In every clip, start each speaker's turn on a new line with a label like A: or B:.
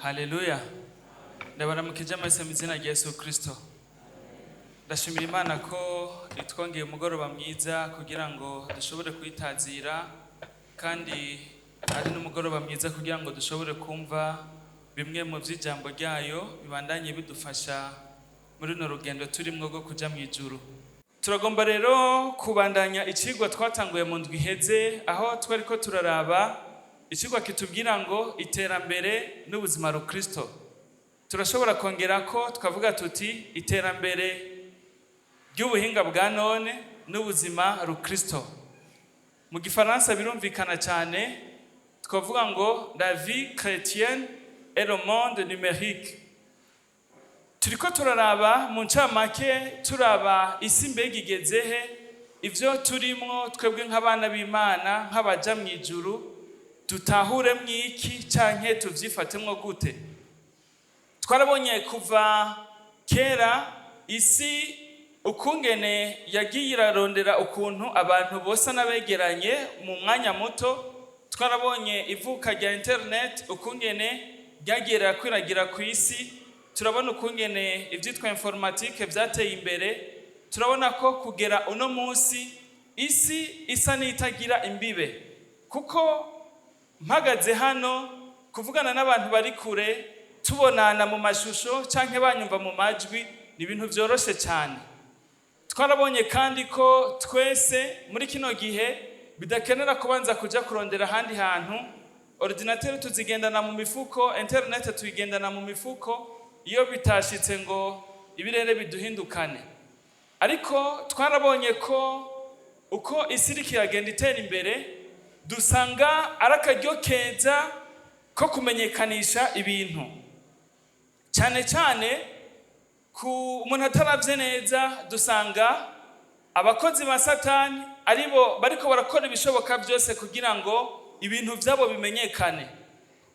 A: Haleluya! Ndabaramukije mwese mu izina rya Yesu Kristo. Ndashimira Imana ko itwongeye umugoroba mwiza kugira ngo dushobore kuyitazira, kandi ari n'umugoroba mwiza kugira ngo dushobore kumva bimwe mu by'ijambo ryayo bibandanye bidufasha muri runo rugendo turimwo rwo kuja mu ijuru. Turagomba rero kubandanya icigwa twatanguye mu ndwi iheze, aho twariko turaraba icigwa kitubwira ngo iterambere n'ubuzima rukristo. Turashobora kongera ko tukavuga tuti iterambere ry'ubuhinga bwa none n'ubuzima rukristo. Mu gifaransa birumvikana cyane, twavuga ngo la vie chrétienne et le monde numérique. Turiko turaraba mu ncamake, turaba isi mbega igeze he, ivyo turimwo twebwe nk'abana b'Imana, nk'abaja mu ijuru, dutahuremwo iki canke tuvyifatemwo gute. Twarabonye kuva kera isi ukungene yagiye irarondera ukuntu abantu bosa n'abegeranye mu mwanya muto. Twarabonye ivuka rya internet, ukungene ryagiye rirakwiragira ku isi. Turabona ukungene ivyitwa informatique vyateye imbere. Turabona ko kugera uno munsi isi isa n'itagira imbibe, kuko mpagaze hano kuvugana n'abantu bari kure, tubonana mu mashusho canke banyumva mu majwi, ni ibintu vyoroshe cyane. Twarabonye kandi ko twese muri kino gihe bidakenera kubanza kuja kurondera ahandi hantu. Ordinateur tuzigendana mu mifuko, internet tuyigendana mu mifuko, iyo bitashitse ngo ibirere biduhindukane. Ariko twarabonye ko uko isi iriko iragenda itera imbere, dusanga ari akaryo keza ko kumenyekanisha ibintu, cyane cyane ku umuntu ataravye neza. Dusanga abakozi ba Satani aribo bariko barakora ibishoboka byose kugira ngo ibintu vyabo bimenyekane.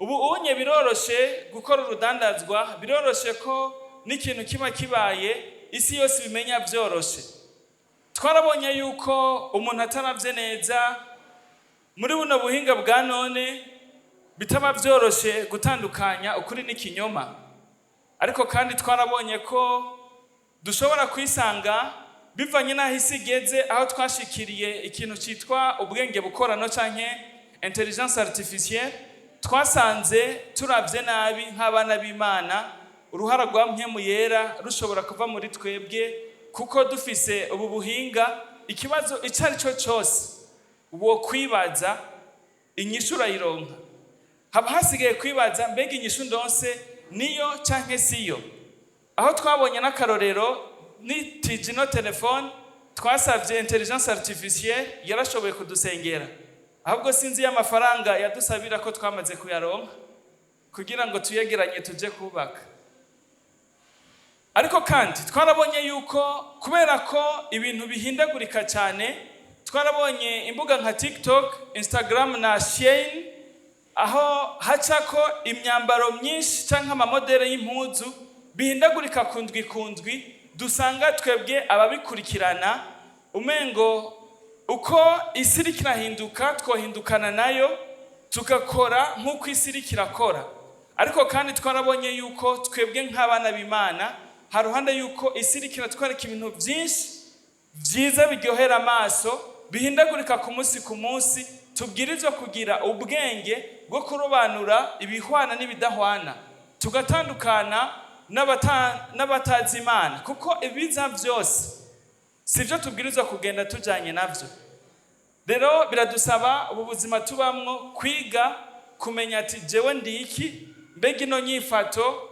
A: Ubu unye biroroshe gukora urudandazwa, biroroshe ko n'ikintu kiba kibaye isi yose ibimenya vyoroshe. Twarabonye yuko umuntu ataravye neza, muri buno buhinga bwa none bitaba vyoroshe gutandukanya ukuri n'ikinyoma. Ariko kandi twarabonye ko dushobora kwisanga, bivanye n'aho isi igeze, aho twashikiriye ikintu cyitwa ubwenge bukorano canke intelligence artificielle, twasanze turavye nabi nk'abana b'Imana, uruhara rwa Mpwemu Yera rushobora kuva muri twebwe, kuko dufise ubu buhinga, ikibazo ico ari cyo cyose wo kwibaza, inyishu urayironka. Haba hasigaye kwibaza: mbega inyishu ndonse niyo canke siyo? Aho twabonye n'akarorero nitije ino telefone, twasabye intelligence artificielle, yarashoboye kudusengera. Ahubwo sinzi y'amafaranga yadusabira ko twamaze kuyaronka kugira ngo tuyegeranye tuje kubaka. Ariko kandi twarabonye yuko kubera ko ibintu bihindagurika cyane, twarabonye imbuga nka TikTok, Instagram na Shein, aho hacako imyambaro myinshi cyangwa amamodèles y'impuzu bihindagurika kundwi kundwi. Dusanga twebwe ababikurikirana umengo uko isi iriko irahinduka, twohindukana nayo, tugakora nk'uko isi iriko irakora. Ariko kandi twarabonye yuko twebwe nk'abana b'Imana, haruhande yuko isi iriko iratwereka ibintu byinshi byiza biryohera amaso bihindagurika ku munsi ku munsi, tubwirizwa kugira ubwenge bwo kurobanura ibihwana n'ibidahwana, tugatandukana n'abatazi Imana, kuko ibiza byose si byo tubwirizwa kugenda tujanye navyo. Rero biradusaba ubu buzima tubamwo kwiga kumenya ati: jewe ndi iki? Mbega ino nyifato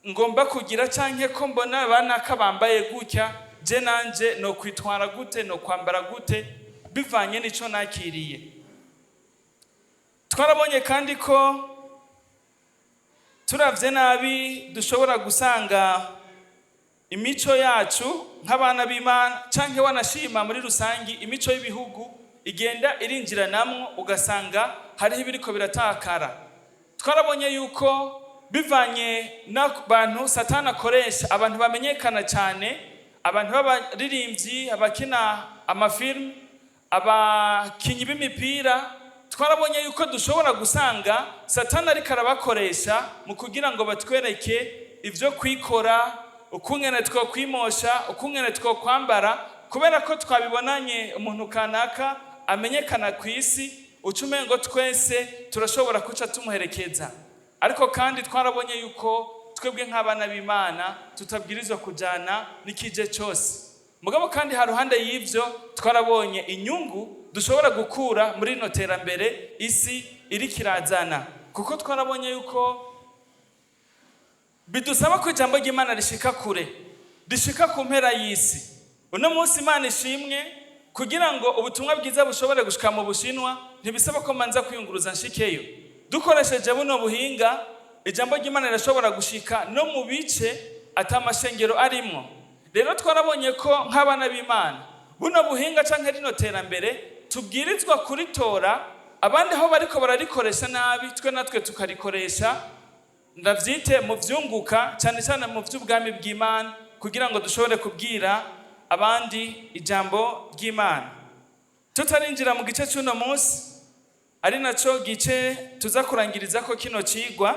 A: ngomba kugira, canke ko mbona banaka bambaye gutya, je nanje no kwitwara gute, no kwambara gute, bivanye n'ico nakiriye? Twarabonye kandi ko turavye nabi dushobora gusanga imico yacu nk'abana b'Imana, canke wanashima muri rusangi imico y'ibihugu igenda irinjiranamwo, ugasanga hariho ibiriko biratakara. Twarabonye yuko bivanye n'abantu Satani akoresha, abantu bamenyekana cyane, abantu b'abaririmbyi, abakina amafilmu, abakinyi b'imipira, twarabonye yuko bashobora gufata Twarabonye yuko dushobora gusanga Satani ariko arabakoresha mu kugira ngo batwereke ibyo kwikora, ukungene twokwimosha, ukungene twokwambara, kubera ko twabibonanye umuntu kanaka amenyekana ku isi, uca umengo twese turashobora kuca tumuherekeza. Ariko kandi twarabonye yuko twebwe nk'abana b'Imana tutabwirizwa kujana n'ikije cyose. Mugabo kandi haruhande y'ivyo, twarabonye inyungu dushobora gukura muri rino terambere isi iriko irazana, kuko twarabonye yuko bidusaba ko ijambo ry'Imana rishika kure, rishika ku mpera y'isi. Uno munsi, Imana ishimwe, kugira ngo ubutumwa bwiza bushobore gushika mu Bushinwa ntibisaba ko manza kwiyunguruza nshikeyo. Dukoresheje buno buhinga, ijambo ry'Imana rirashobora gushika no mu bice atamashengero arimwo. Rero twarabonye ko nk'abana b'Imana buno buhinga canke rino terambere tubwirizwa kuritora. Abandi aho bariko bararikoresha nabi, twe natwe tukarikoresha, ndavyite mu vyunguka, cyane cyane mu vy'ubwami bw'Imana, kugira ngo dushobore kubwira abandi ijambo ry'Imana. Tutarinjira mu gice cy'uno munsi, ari naco gice tuza kurangirizako kino cigwa,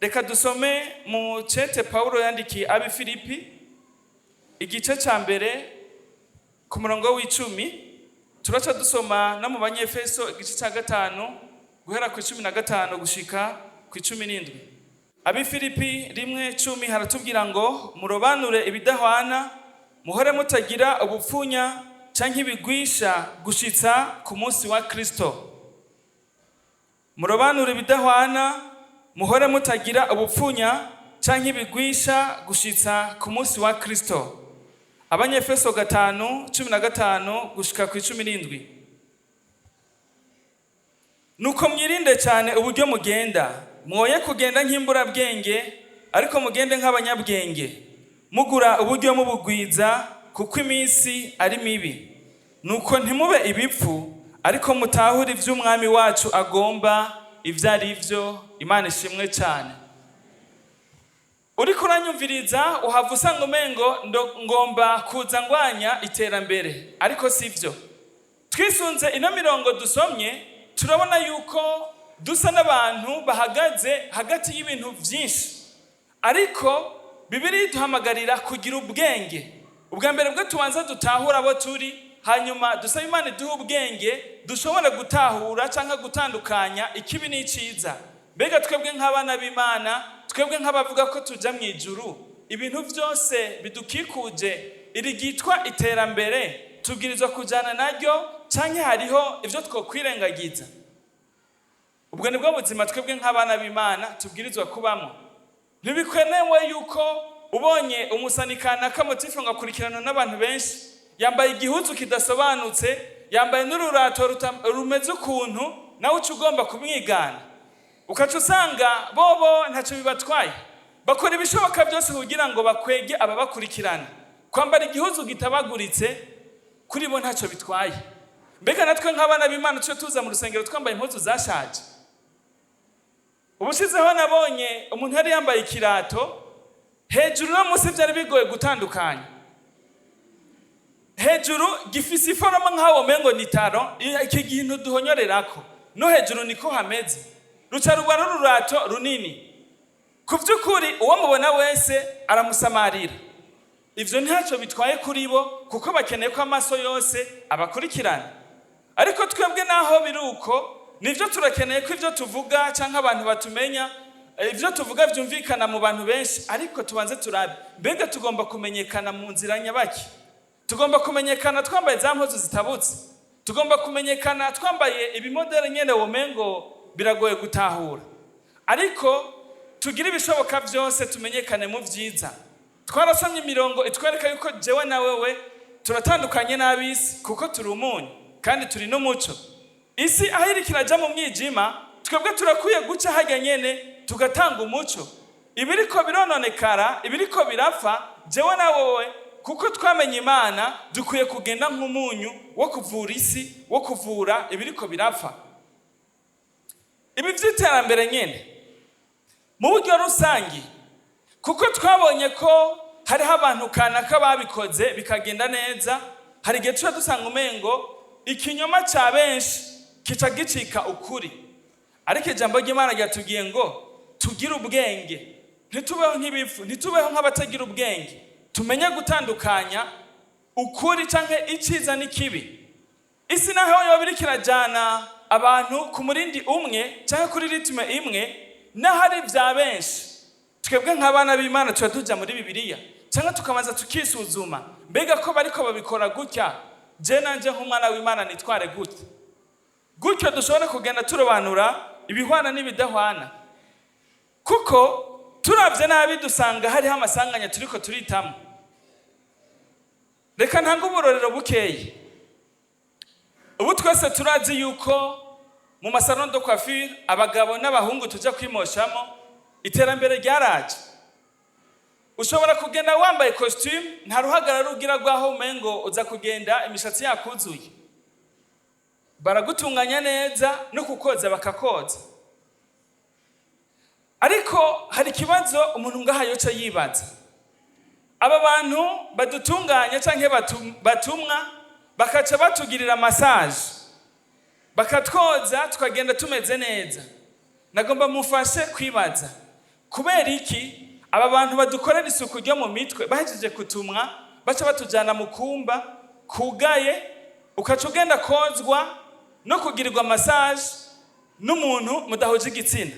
A: reka dusome mu cete Pawulo yandikiye ab'i Filipi, igice ca mbere ku murongo w'10. Turaca dusoma no mu Banyefeso igice ca 5, guhera ku 15 gushika ku 17. Ab'i Filipi 1:10 haratubwira ngo: "Murobanure ibidahwana, muhore mutagira ubupfunya canke ibigwisha gushitsa ku munsi wa Kristo." Murobanure ibidahwana, muhore mutagira ubupfunya canke ibigwisha gushitsa ku munsi wa Kristo. Abanyefeso 5:15 gushika ku 17: "Nuko mwirinde cyane uburyo mugenda, mwoye kugenda nk'imburabwenge, ariko mugende nk'abanyabwenge, mugura uburyo mubugwiza, kuko iminsi ari mibi. Nuko ntimube ibipfu, ariko mutahure ivy'Umwami wacu agomba ivyo ari vyo." Imana ishimwe cyane. Uriko uranyumviriza, uhava usanga umengo ngomba kuza ngwanya iterambere, ariko sivyo. Twisunze ino mirongo dusomye, turabona yuko dusa n'abantu bahagaze hagati y'ibintu byinshi, ariko Bibiliya iduhamagarira kugira ubwenge. Ubwa mbere bwo tubanza dutahura abo turi, hanyuma dusaba Imana iduhe ubwenge dushobora gutahura cyangwa gutandukanya ikibi n'iciza. Mbega twebwe nk'abana b'Imana, twebwe nk'abavuga ko tuja mu ijuru, ibintu byose bidukikuje, iri ryitwa iterambere, tubwirizwa kujana naryo canke hariho ivyo twokwirengagiza? Ubwo nibwo buzima twebwe nk'abana b'Imana tubwirizwa kubamo. Ntibikenewe yuko ubonye umusani kanaka motife ngo akurikirana n'abantu benshi, yambaye igihuzu kidasobanutse, yambaye n'ururato rumeze ukuntu, nawe uca ugomba kumwigana. Ukaca usanga bobo ntacyo bibatwaye, bakora ibishoboka byose kugira ngo bakwege ababakurikirana. Kwambara igihuzu gitabaguritse kuri bo ntacyo bitwaye. Mbega natwe nk'abana b'Imana tuce tuza mu rusengero twambaye impuzu zashaje? Ubushizeho nabonye umuntu yari yambaye ikirato, hejuru no munsi byari bigoye gutandukanya. Hejuru gifise iforoma nk'aho womengo ni taro, iki kintu duhonyorerako, no hejuru niko hameze, ruca ruba rururato runini. Ku by'ukuri uwo mubona wese aramusamarira. Ivyo ntacyo bitwaye kuri bo, kuko bakeneye ko amaso yose abakurikirana. Ariko twebwe naho biri uko, nivyo turakeneye ko ivyo tuvuga canke abantu batumenya, ivyo tuvuga vyumvikana mu bantu benshi, ariko tubanze turabe: mbega tugomba kumenyekana mu nzira nyabaki? Tugomba kumenyekana twambaye za mpuzu zitabutse? Tugomba kumenyekana twambaye ibimodeli nyene womengo biragoye gutahura? Ariko tugire ibishoboka byose tumenyekane mu vyiza. Twarasomye imirongo itwereka yuko jewe na wewe turatandukanye n'ab'isi, kuko turi umunyu kandi turi n'umuco. Isi aho iriko iraja mu mwijima, twebwe turakwiye guca harya nyene tugatanga umuco. Ibiriko birononekara, ibiriko birapfa, jewe na wowe kuko twamenye Imana dukwiye kugenda nk'umunyu wo kuvura isi, wo kuvura ibiriko birapfa. Ibi vy'iterambere nyene mu buryo rusangi, kuko twabonye ko hariho abantu kanaka babikoze bikagenda neza, hari igihe tuba dusanga umengo ikinyoma ca benshi Kica gicika ukuri. Ariko ijambo ry'Imana ryatubwiye ngo tugire ubwenge, ntitubeho nk'ibifu, ntitubeho nk'abatagira ubwenge, tumenye gutandukanya ukuri canke iciza n'ikibi. Isi naho yoba iriko irajana abantu ku murindi umwe canke kuri rythme imwe, naho ari vya benshi, twebwe nk'abana b'Imana tuba tuja muri Bibiliya cyangwa tukabanza tukisuzuma: mbega ko bariko babikora gutya, je nanje nk'umwana w'Imana nitware gute? Gutyo dushobora kugenda turobanura ibihwana n'ibidahwana, kuko turavye nabi dusanga hariho amasanganya turiko turitamo. Reka ntange uburorero bukeyi. Ubu twese turazi yuko mu ma salons de coiffure abagabo n'abahungu tuja kwimoshamo, iterambere ryaraje. Ushobora kugenda wambaye costume, nta ruhagarara ugira rwaho umengo uza kugenda imishatsi yakuzuye. Baragutunganya neza, no kukoza bakakoza. Ariko hari ikibazo umuntu ngaha yoca yibaza: aba bantu badutunganya canke batumwa bakaca batugirira massage, bakatwoza, tukagenda tumeze neza, nagomba mufashe kwibaza: kubera iki aba bantu badukorera isuku ryo mu mitwe bahejeje kutumwa baca batujana mu kumba kugaye, ukaca ugenda kozwa no kugirirwa massage n'umuntu mudahuje igitsina,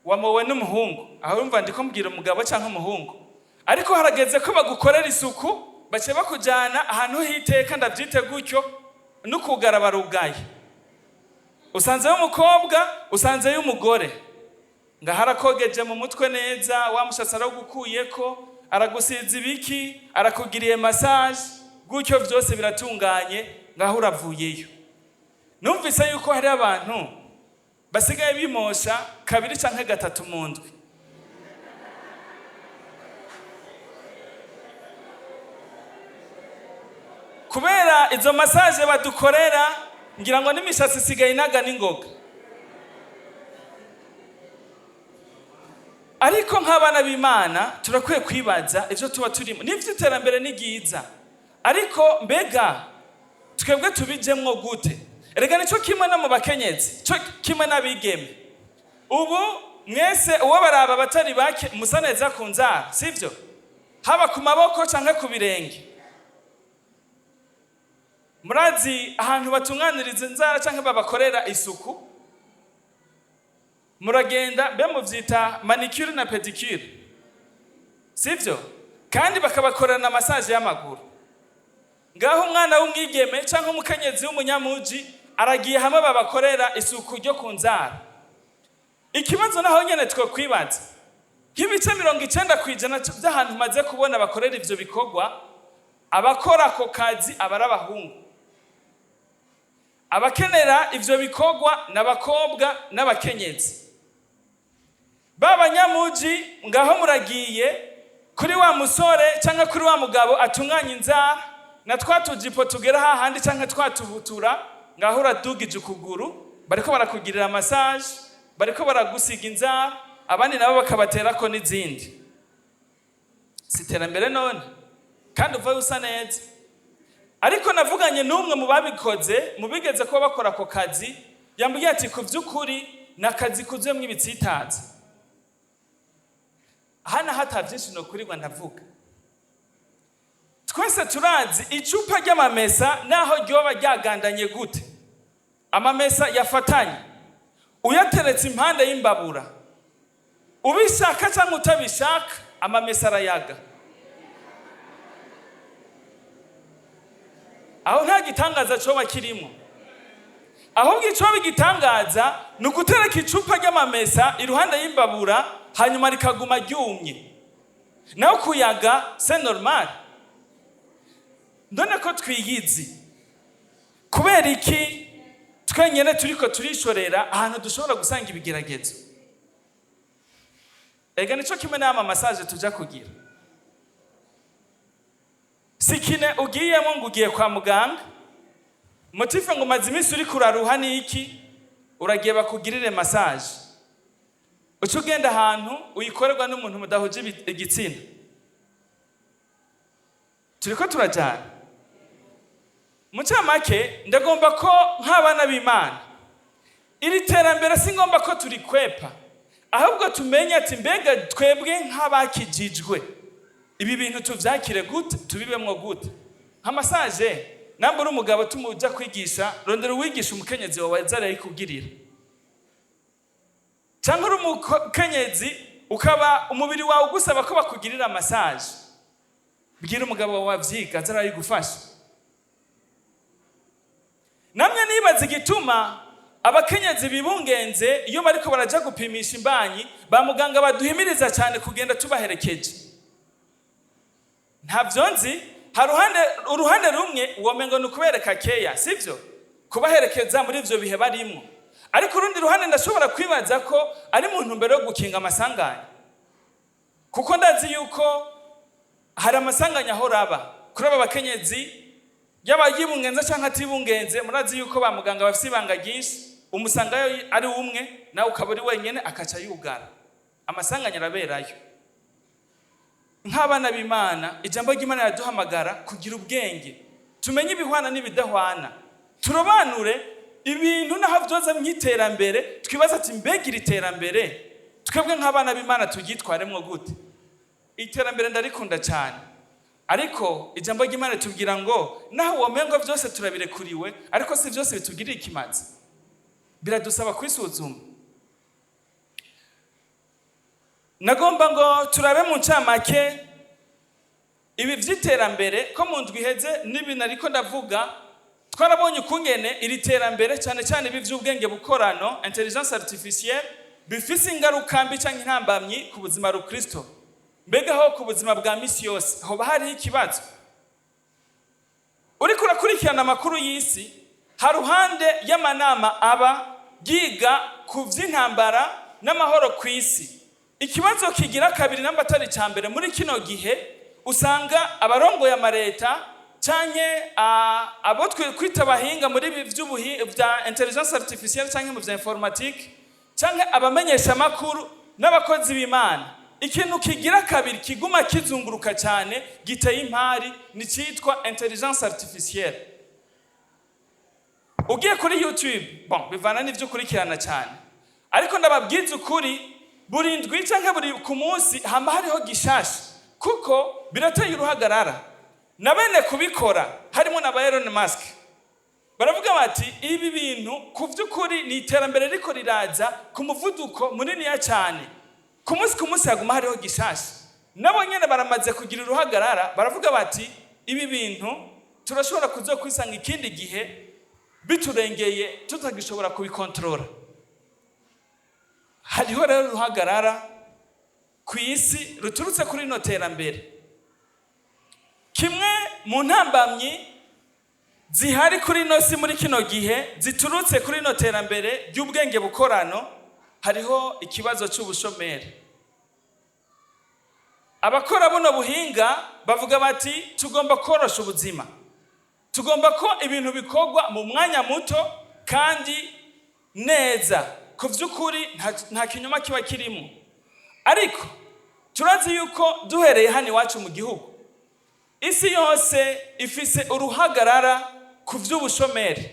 A: wamowe n'umuhungu? Aho urumva ndiko mbwira umugabo cyangwa umuhungu. Ariko harageze ko bagukorera isuku, bace bakujyana ahantu hiteka, ndabyite gutyo, n'ukugara barugaye, usanzeyo umukobwa, usanzeyo umugore, ngaho arakogeje mu mutwe neza, wa mushatsi arawugukuyeko, aragusiza ibiki, arakugiriye massage, gutyo byose biratunganye, ngaho uravuyeyo. Numvise yuko hari abantu basigaye bimosha kabiri canke gatatu mu ndwi. Kubera izo massage badukorera, ngira ngo n'imishatsi isigaye inaga n'ingoga. Ariko nk'abana b'Imana turakwiye kwibaza ivyo tuba turimo. N'ivyo iterambere ni ryiza, ariko mbega twebwe tubijemwo gute? Erega nico kimwe no mu bakenyezi, co kimwe n'abigeme. Ubu mwese uwo baraba batari bake musa neza ku nzara, sivyo? Haba ku maboko canke ku birenge. Murazi ahantu batunganiriza inzara canke babakorera isuku, muragenda, mbe muvyita manicure na pédicure, sivyo? Kandi bakabakorera na massage y'amaguru. Ngaho umwana w'umwigeme canke umukenyezi w'umunyamuji aragiye hamwe babakorera isuku ryo ku nzara. Ikibazo naho nyene twokwibaza: nk'ibice 90% by'ahantu maze kubona bakorera ivyo bikorwa, abakora ako kazi aba ari abahungu, abakenera ivyo bikorwa n'abakobwa n'abakenyezi b'abanyamuji. Ngaho muragiye kuri wa musore cyangwa kuri wa mugabo atunganya inzara na twa tujipo tugera hahandi cyangwa twa tubutura, ngaho uradugije ukuguru, bariko barakugirira massage, bariko baragusiga inzara, abandi nabo bakabaterako n'izindi. Si iterambere none? Kandi uvayo usa neza. Ariko navuganye n'umwe mu babikoze, mu bigeze kuba bakora ako kazi, yambwiye ati: "Ku by'ukuri ni akazi kuzuyemwo ibitsitaza." Hano hata byinshi nokurirwa ndavuga. Twese turazi icupa ry'amamesa, naho ryoba ryagandanye gute, amamesa yafatanye, uyateretse impande y'imbabura, ubishaka cyangwa utabishaka, amamesa arayaga. Aho nta gitangaza coba kirimo. Ahubwo icoba igitangaza ni ugutereka icupa ry'amamesa iruhande y'imbabura, hanyuma rikaguma ryumye. Naho kuyaga, c'est normal. None ko twiyizi, kubera iki twenyene turiko turishorera ahantu dushobora gusanga ibigeragezo? Ega nico kimwe n'ama massage tuja kugira. Si kiné ugiyemo ngo ugiye kwa muganga, motif ngo umaze iminsi uriko uraruha n'iki, uragiye bakugirire massage, uca ugenda ahantu uyikorerwa n'umuntu mudahuje igitsina. Turiko turajana. Mu ncamake, ndagomba ko nk'abana b'Imana, iri terambere si ngomba ko turikwepa, ahubwo tumenye ati: mbega twebwe nk'abakijijwe ibi bintu tuvyakire gute, tubibemwo gute? Nka massage, namba uri umugabo tumuja kwigisha, rondera uwigisha umukenyezi wawe aza arayikugirira, cyangwa uri umukenyezi ukaba umubiri wawe ugusaba ko bakugirira massage, bwira umugabo wawe avyiga aza arayigufasha. Namwe nibaza igituma abakenyezi bibungenze, iyo bariko baraja gupimisha imbanyi, ba muganga baduhimiriza cyane kugenda tubaherekeje. Ntavyo nzi. Haruhande uruhande rumwe womengo ni ukubereka keya, sivyo, kubaherekeza muri ivyo bihe barimwo, ariko urundi ruhande ndashobora kwibaza ko ari mu ntumbero yo gukinga amasanganya, kuko ndazi yuko hari amasanganya ahora aba kuri aba bakenyezi, yaba yibungenze canke atibungenze. Murazi yuko ba muganga bafise ibanga ryinshi, umusangayo ari umwe, nawe ukaba uri wenyene, akaca yugara. Amasanganya araberayo. Nk'abana b'Imana, ijambo ry'Imana riraduhamagara kugira ubwenge, tumenye ibihwana n'ibidahwana, turobanure ibintu naho vyoza nk'iterambere. Twibaza ati: mbega iri terambere twebwe nk'abana b'Imana turyitwaremwo gute? Iterambere ndarikunda cyane, ariko ijambo ry'Imana ritubwira ngo naho womengo vyose turabirekuriwe, ariko si vyose bitugirira ikimazi. Biradusaba kwisuzuma. Nagomba ngo turabe mu ncamake ibi vy'iterambere, ko mu ndwi iheze n'ibintu ariko ndavuga, twarabonye ukungene iri terambere, cyane cyane ibi vy'ubwenge bukorano, intelligence artificielle, bifise ingaruka mbi canke intambamyi ku buzima rukristo. Mbega ho ku buzima bwa misi yose hoba hariho ikibazo? Uriko urakurikirana amakuru y'isi, haruhande y'amanama aba yiga ku vy'intambara n'amahoro ku isi, ikibazo kigira kabiri namba atari icya mbere muri kino gihe, usanga abarongoye amareta canke abo kwita abahinga muri ibi vya intelligence artificielle canke mu vya informatique, canke abamenyesha amakuru n'abakozi b'Imana, ikintu kigira kabiri kiguma kizunguruka cyane giteye impari ni cyitwa intelligence artificielle. Ugiye kuri YouTube, bon, bivana n'ivyo ukurikirana cyane, ariko ndababwiza ukuri, buri ndwi canke buri ku munsi hama hariho gishasha, kuko birateye uruhagarara. Na bene kubikora, harimo na ba Elon Musk, baravuga bati: ibi bintu ku vy'ukuri ni iterambere riko riraza ku muvuduko muniniya cyane, ku munsi ku munsi haguma hariho gishasha. Nabo nyene baramaze kugira uruhagarara, baravuga bati: ibi bintu turashobora kuzokwisanga ikindi gihe biturengeye, tutagishobora kubikontorora. Hariho rero uruhagarara ku isi ruturutse kuri rino terambere. Kimwe mu ntambamyi zihari kuri ino si muri kino gihe ziturutse kuri rino terambere ry'ubwenge bukorano, hariho ikibazo cy'ubushomeri. Abakora buno buhinga bavuga bati: tugomba korosha ubuzima, tugomba ko ibintu bikorwa mu mwanya muto kandi neza. Ku by'ukuri nta kinyoma kiba kirimo, ariko turazi yuko duhereye hano iwacu mu gihugu, isi yose ifise uruhagarara ku by'ubushomeri,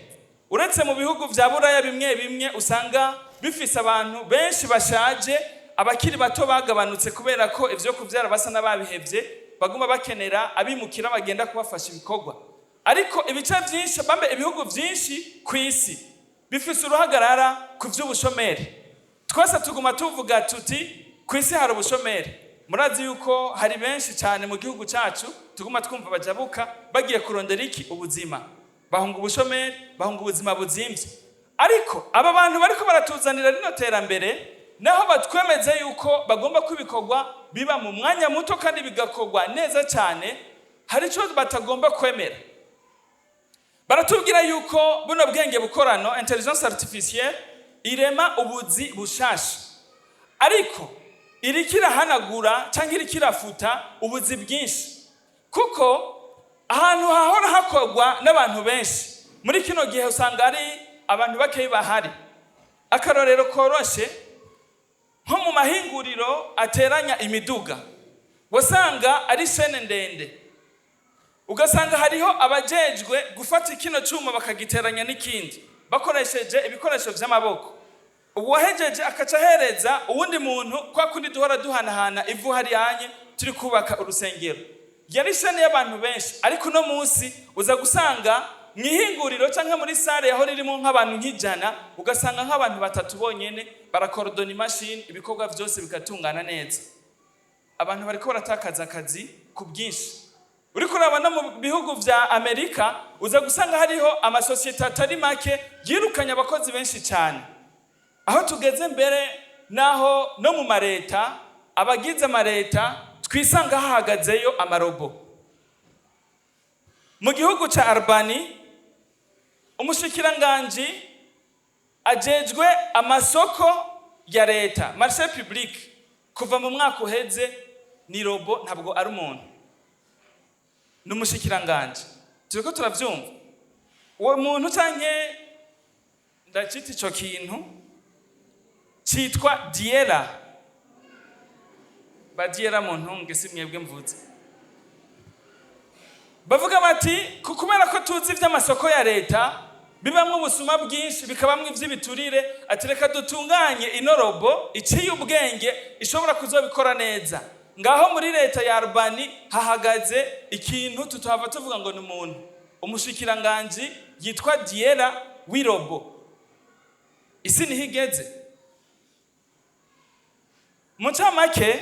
A: uretse mu bihugu vya Buraya bimwe bimwe usanga bifise abantu benshi bashaje, abakiri bato bagabanutse kubera ko ivyo kuvyara basa n'ababihevye, baguma bakenera abimukira bagenda kubafasha ibikorwa. Ariko ibice vyinshi, bambe ibihugu vyinshi ku isi bifise uruhagarara ku vy'ubushomeri. Twese tuguma tuvuga tuti: ku isi hari ubushomeri. Murazi yuko hari benshi cyane mu gihugu cyacu tuguma twumva bajabuka bagiye kurondera iki? Ubuzima. Bahunga ubushomeri, bahunga ubuzima buzimvye. Ariko aba bantu bariko baratuzanira rino terambere, naho batwemeze yuko bagomba ko ibikorwa biba mu mwanya muto kandi bigakorwa neza cyane, hari icyo batagomba kwemera. Baratubwira yuko buno bwenge bukorano, intelligence artificielle, irema ubuzi bushasha, ariko iriko irahanagura cyangwa iriko irafuta ubuzi bwinshi, kuko ahantu hahora hakorwa n'abantu benshi, muri kino gihe usanga ari abantu bakeyi bahari. Akarorero koroshe, nko mu mahinguriro ateranya imiduga, wasanga ari chaîne ndende. Ugasanga hariho abajejwe gufata kino cuma bakagiteranya n'ikindi bakoresheje ibikoresho vy'amaboko. Uwahejeje akaca ahereza uwundi muntu, kwa kundi duhora duhanahana ivu hariyanye turi kubaka urusengero. Yari chaîne y'abantu benshi, ariko uno munsi uza gusanga mw'ihinguriro canke muri salle yaho ririmo nk'abantu nk'ijana, ugasanga nk'abantu batatu bonyene barakorodona imashini, ibikorwa vyose bigatungana neza. Abantu bariko baratakaza akazi ku bwinshi. Uriko uraba no mu bihugu vya Amerika, uza gusanga hariho amasosiyete atari make yirukanye abakozi benshi cyane. Aho tugeze mbere naho no mu mareta, abagize amareta twisanga hahagazeyo amarobo. Mu gihugu ca Albani, umushikiranganji ajejwe amasoko ya leta, marché public, kuva mu mwaka uheze ni robot, ntabwo ari umuntu, ni umushikiranganji. Turiko turavyumva? Uwo muntu canke ndacita ico kintu citwa Diera. Badiera mu ntunge, si mwebwe mvuze. Bavuga bati kubera ko tuzi ivy'amasoko ya leta bibamwo ubusuma bwinshi, bikabamwo ivy'ibiturire, ati reka dutunganye ino robot iciye ubwenge ishobora kuzobikora neza. Ngaho muri leta ya Albani hahagaze ikintu tutahava tuvuga ngo ni umuntu, umushikiranganji yitwa Diera w'i robot. Isi niho igeze. Mu ncamake,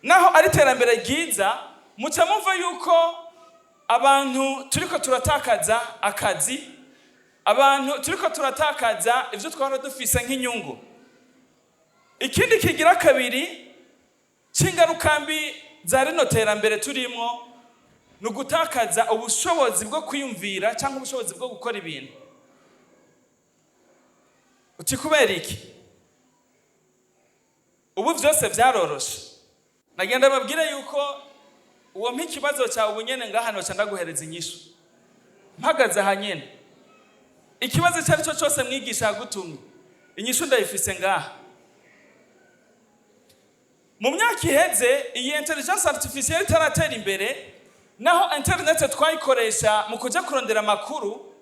A: naho ari iterambere ryiza, muca mumva yuko abantu turiko turatakaza akazi, abantu turiko turatakaza ivyo twahora dufise nk'inyungu. Ikindi kigira kabiri c'ingaruka mbi za rino terambere turimwo ni ugutakaza ubushobozi bwo kwiyumvira cyangwa ubushobozi bwo gukora ibintu. Uti kubera iki? Ubu byose byaroroshe. Nagenda babwire yuko uwo mpa ikibazo cyawe ubu nyene ngaha, noca ndaguhereza inyishu mpagaze aha nyene. Ikibazo icyo ari cyo cyose mwigisha yagutumye, inyishu ndayifise ngaha. Mu myaka iheze, iyi intelligence artificielle itaratera imbere, naho internet twayikoresha mu kuja kurondera amakuru,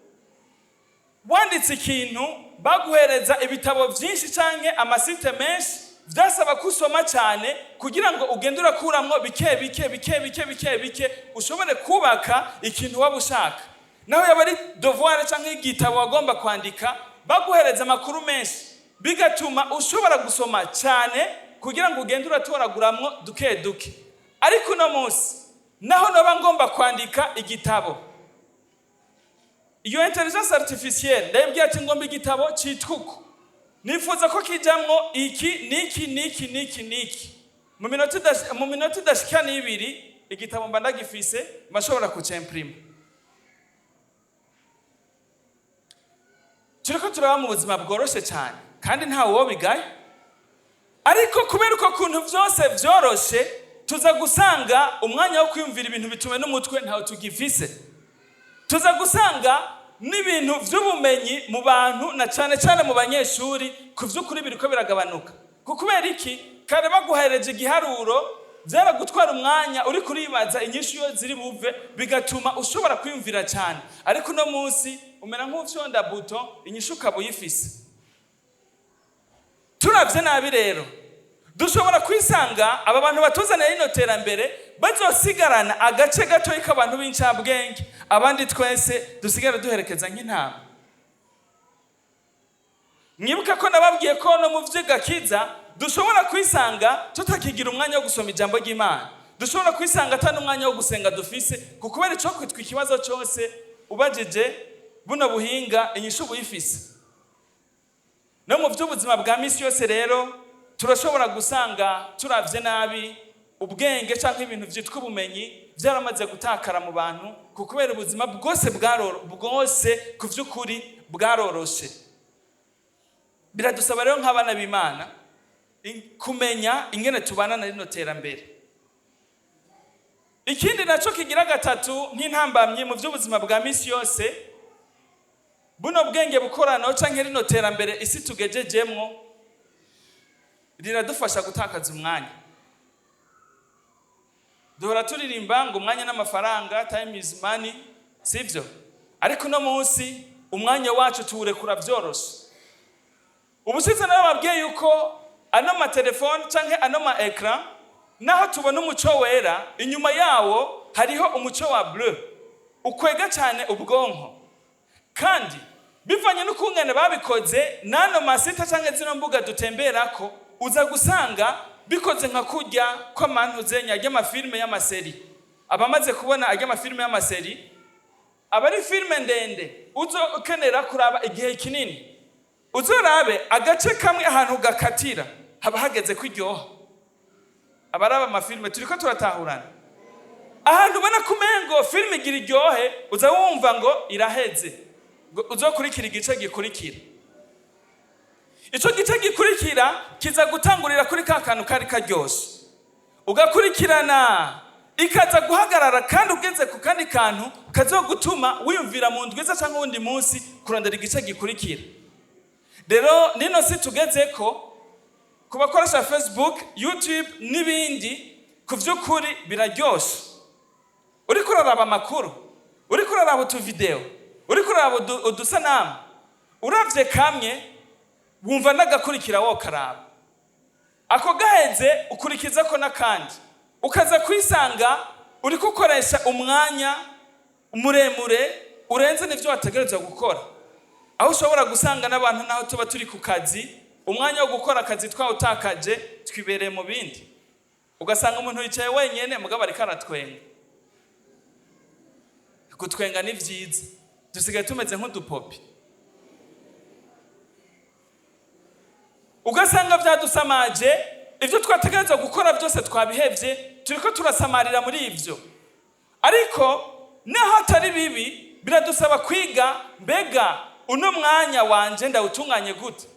A: wanditse ikintu baguhereza ibitabo byinshi canke ama sites menshi. Vyasaba ko usoma cyane kugira ngo ugende urakuramwo bike bike bike bike bike bike, ushobore kubaka ikintu waba ushaka. Naho yaba ari devoir canke igitabo wagomba kwandika, baguhereza amakuru menshi, bigatuma ushobora gusoma cyane kugira ngo ugende uratoraguramwo duke duke. Ariko uno munsi, naho noba ngomba kwandika igitabo, iyo intelligence artificielle ndayibwira ati ngomba igitabo citwa uko, nifuza ko kijamwo iki niki niki niki niki, mu minota idashika n'ibiri igitabo mba ndagifise, mba nshobora kucemprima. Turiko turaba mu buzima bworoshe cyane, kandi ntawe wobigaye. Ariko kubera uko kuntu vyose vyoroshe, tuza gusanga umwanya wo kwiyumvira ibintu bitume n'umutwe ntawe tugifise. Tuza gusanga n'ibintu vy'ubumenyi mu bantu, na cane cane mu banyeshuri, ku vy'ukuri biriko biragabanuka. Kubera iki? Kare baguhereje igiharuro vyaragutwara umwanya uri kuribaza inyishu iyo ziri buve, bigatuma ushobora kwiyumvira cyane. Ariko uno munsi umera nk'ufyonda bouton, inyishu ukaba uyifise. Turavye nabi rero, dushobora kwisanga aba bantu batuzaniye rino terambere bazosigarana agace gatoyi k'abantu b'incabwenge, abandi twese dusigara duherekeza nk'intama. Mwibuke ko nababwiye ko no mu vy'agakiza dushobora kwisanga tutakigira umwanya wo gusoma ijambo ry'Imana, dushobora kwisanga ata n'umwanya wo gusenga dufise, ku kubera ico kwitwa ikibazo cyose ubajije buno buhinga, inyishu buyifise. No mu by'ubuzima bwa misi yose rero, turashobora gusanga turavye nabi ubwenge canke ibintu vyitwa ubumenyi vyaramaze gutakara mu bantu, ku kubera ubuzima bwose bwose ku vy'ukuri bwaroroshe. Biradusaba rero nk'abana b'Imana kumenya ingene tubana na rino terambere. Ikindi naco kigira gatatu nk'intambamyi mu by'ubuzima bwa misi yose, buno bwenge bukorano canke rino terambere isi tugejejemwo riradufasha gutakaza umwanya. Duhora turirimba ngo umwanya n'amafaranga, time is money, sivyo? Ariko uno munsi umwanya wacu tuwurekura vyoroshe. Ubushize narababwiye yuko ano matelefone canke ano ma écran, naho tubona umuco wera, inyuma yawo hariho umuco wa bleu ukwega cyane ubwonko. Kandi bivanye n'ukungene babikoze n'ano ma sites canke zino mbuga dutemberako, uza gusanga bikoze nka kurya kw'amantuzenya ry'ama films y'ama séries. Abamaze kubona ary'ama films y'ama séries, aba ari film ndende uzo ukenera kuraba igihe kinini. Uzorabe agace kamwe ahantu gakatira, haba hageze kwiryoha. Abaraba ama films, turiko turatahurana? Ahantu ubona ko umengo film igira iryohe, uza wumva ngo iraheze, ngo uzokurikira igice gikurikira. Ico gice gikurikira kiza gutangurira kuri ka kantu kari karyoshe, ugakurikirana, ikaza guhagarara kandi ugeze ku kandi kantu kazogutuma wiyumvira mu ndwiza cyangwa uwundi munsi kurondera igice gikurikira. Rero nino si tugeze ko ku bakoresha Facebook, YouTube n'ibindi, ku by'ukuri biraryoshe. Uriko uraraba amakuru, uriko uraraba utuvideo, uriko uraraba udusanamu, uravye kamwe wumva n'agakurikira wokaraba. Ako gaheze, ukurikiza ko n'akandi, ukaza kwisanga uriko ukoresha umwanya muremure urenze n'ivyo wategerezwa gukora, aho ushobora gusanga n'abantu, naho tuba turi ku kazi, umwanya wo gukora akazi twawutakaje, twibereye mu bindi. Ugasanga umuntu yicaye wenyene, mugabo ariko aratwenga. Gutwenga ni vyiza, dusigaye tumeze nk'udupopi. Ugasanga byadusamaje, ibyo twategerezwa gukora byose twabihevye, turiko turasamarira muri ivyo. Ariko naho atari bibi, biradusaba kwiga: mbega uno mwanya wanje ndawutunganye gute?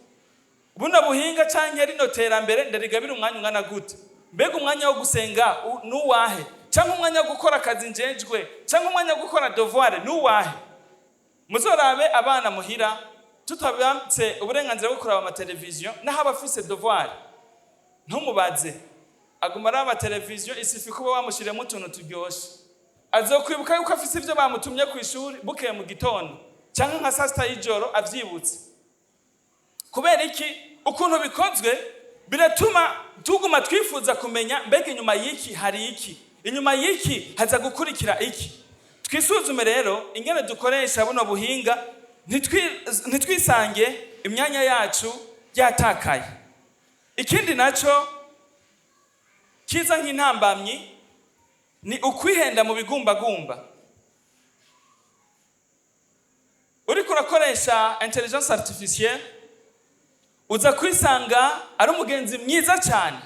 A: Buno buhinga canke rino terambere ndarigabira umwanya ungana gute? Mbega umwanya wo gusenga nuwahe? Canke umwanya wo gukora akazi njejwe, canke umwanya wo gukora devoir nuwahe? Muzorabe abana muhira, tutabamtse uburenganzira bwo kuraba amateleviziyo, naho aba afise devoir ntumubaze, aguma araba televiziyo. Isifi kuba wamushyiremo utuntu turyoshe, azokwibuka yuko afise ibyo bamutumye ku ishuri bukeye mu gitondo cyangwa nka saa sita y'ijoro avyibutse. Kubera iki? Ukuntu bikozwe biratuma tuguma twifuza kumenya: mbega inyuma y'iki hari iki? Inyuma y'iki haza gukurikira iki? Twisuzume rero ingene dukoresha buno buhinga, ntitwisange imyanya yacu yatakaye. Ikindi naco kiza nk'intambamyi ni ukwihenda mu bigumbagumba. Uriko urakoresha intelligence artificielle, uza kwisanga ari umugenzi mwiza cyane.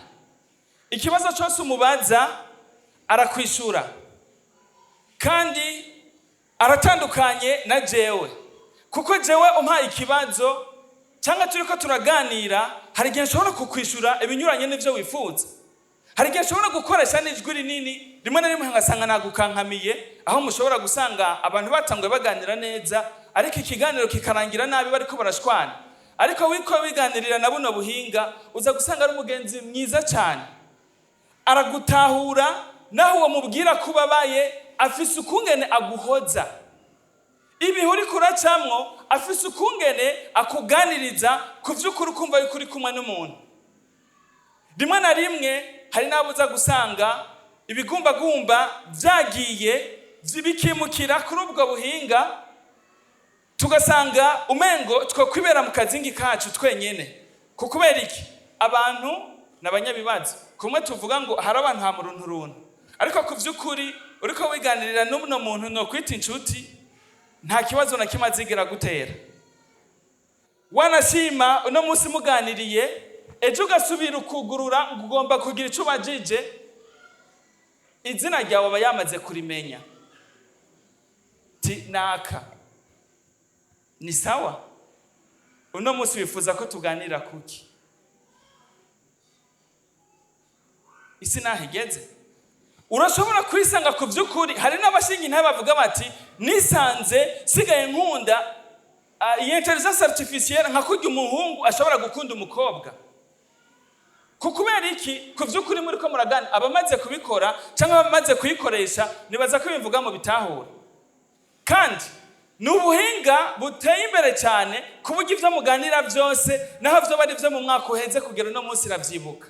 A: Ikibazo cyose umubaza arakwishura, kandi aratandukanye na jewe, kuko jewe umpaye ikibazo cyangwa turi ko turaganira, hari igihe nshobora kukwishura ibinyuranye n'ibyo wifuza, hari igihe nshobora gukoresha n'ijwi rinini, rimwe na rimwe ngasanga nagukankamiye, aho mushobora gusanga abantu batanguye baganira neza, ariko ikiganiro kikarangira nabi, bariko barashwana. Ariko wiko wiganirira na buno buhinga, uza gusanga ari umugenzi mwiza cyane, aragutahura. Naho uwo mubwira ko ubabaye, afise ukungene aguhoza ibihe uriko uracamwo, afise ukungene akuganiriza ku vy'ukuri, ukumva yuko uri kumwe n'umuntu. Rimwe na rimwe hari n'abo uza gusanga ibigumbagumba vyagiye bikimukira kuri ubwo buhinga, tugasanga umengo twokwibera mu kazingi kacu twenyene. Ku kubera iki? Abantu ni abanyabibazo. Kumwe tuvuga ngo hari abantu ha muruntu runtu, ariko ku vy'ukuri uriko wiganirira n'uno muntu no kwita inshuti, nta kibazo na kimwe azigera gutera. Wanashima uno munsi muganiriye, ejo ugasubira ukugurura ngo ugomba kugira ico ubajije, izina ryawe aba yamaze kurimenya. Ti naka, ni sawa, uno munsi wifuza ko tuganira kuki? Isi naho igeze, urashobora kwisanga ku by'ukuri hari n'abashinga intahe bavuga bati: "Nisanze sigaye nkunda iyi intelligence artificielle nka kurya umuhungu ashobora gukunda umukobwa." Ku kubera iki? Ku vy'ukuri muriko muragana abamaze kubikora cyangwa abamaze kuyikoresha, nibaza ko bivuga mu bitahura. Kandi ni ubuhinga buteye imbere cyane ku buryo ibyo muganira byose, naho vyo bari vyo mu mwaka uheze, kugera uno munsi iravyibuka.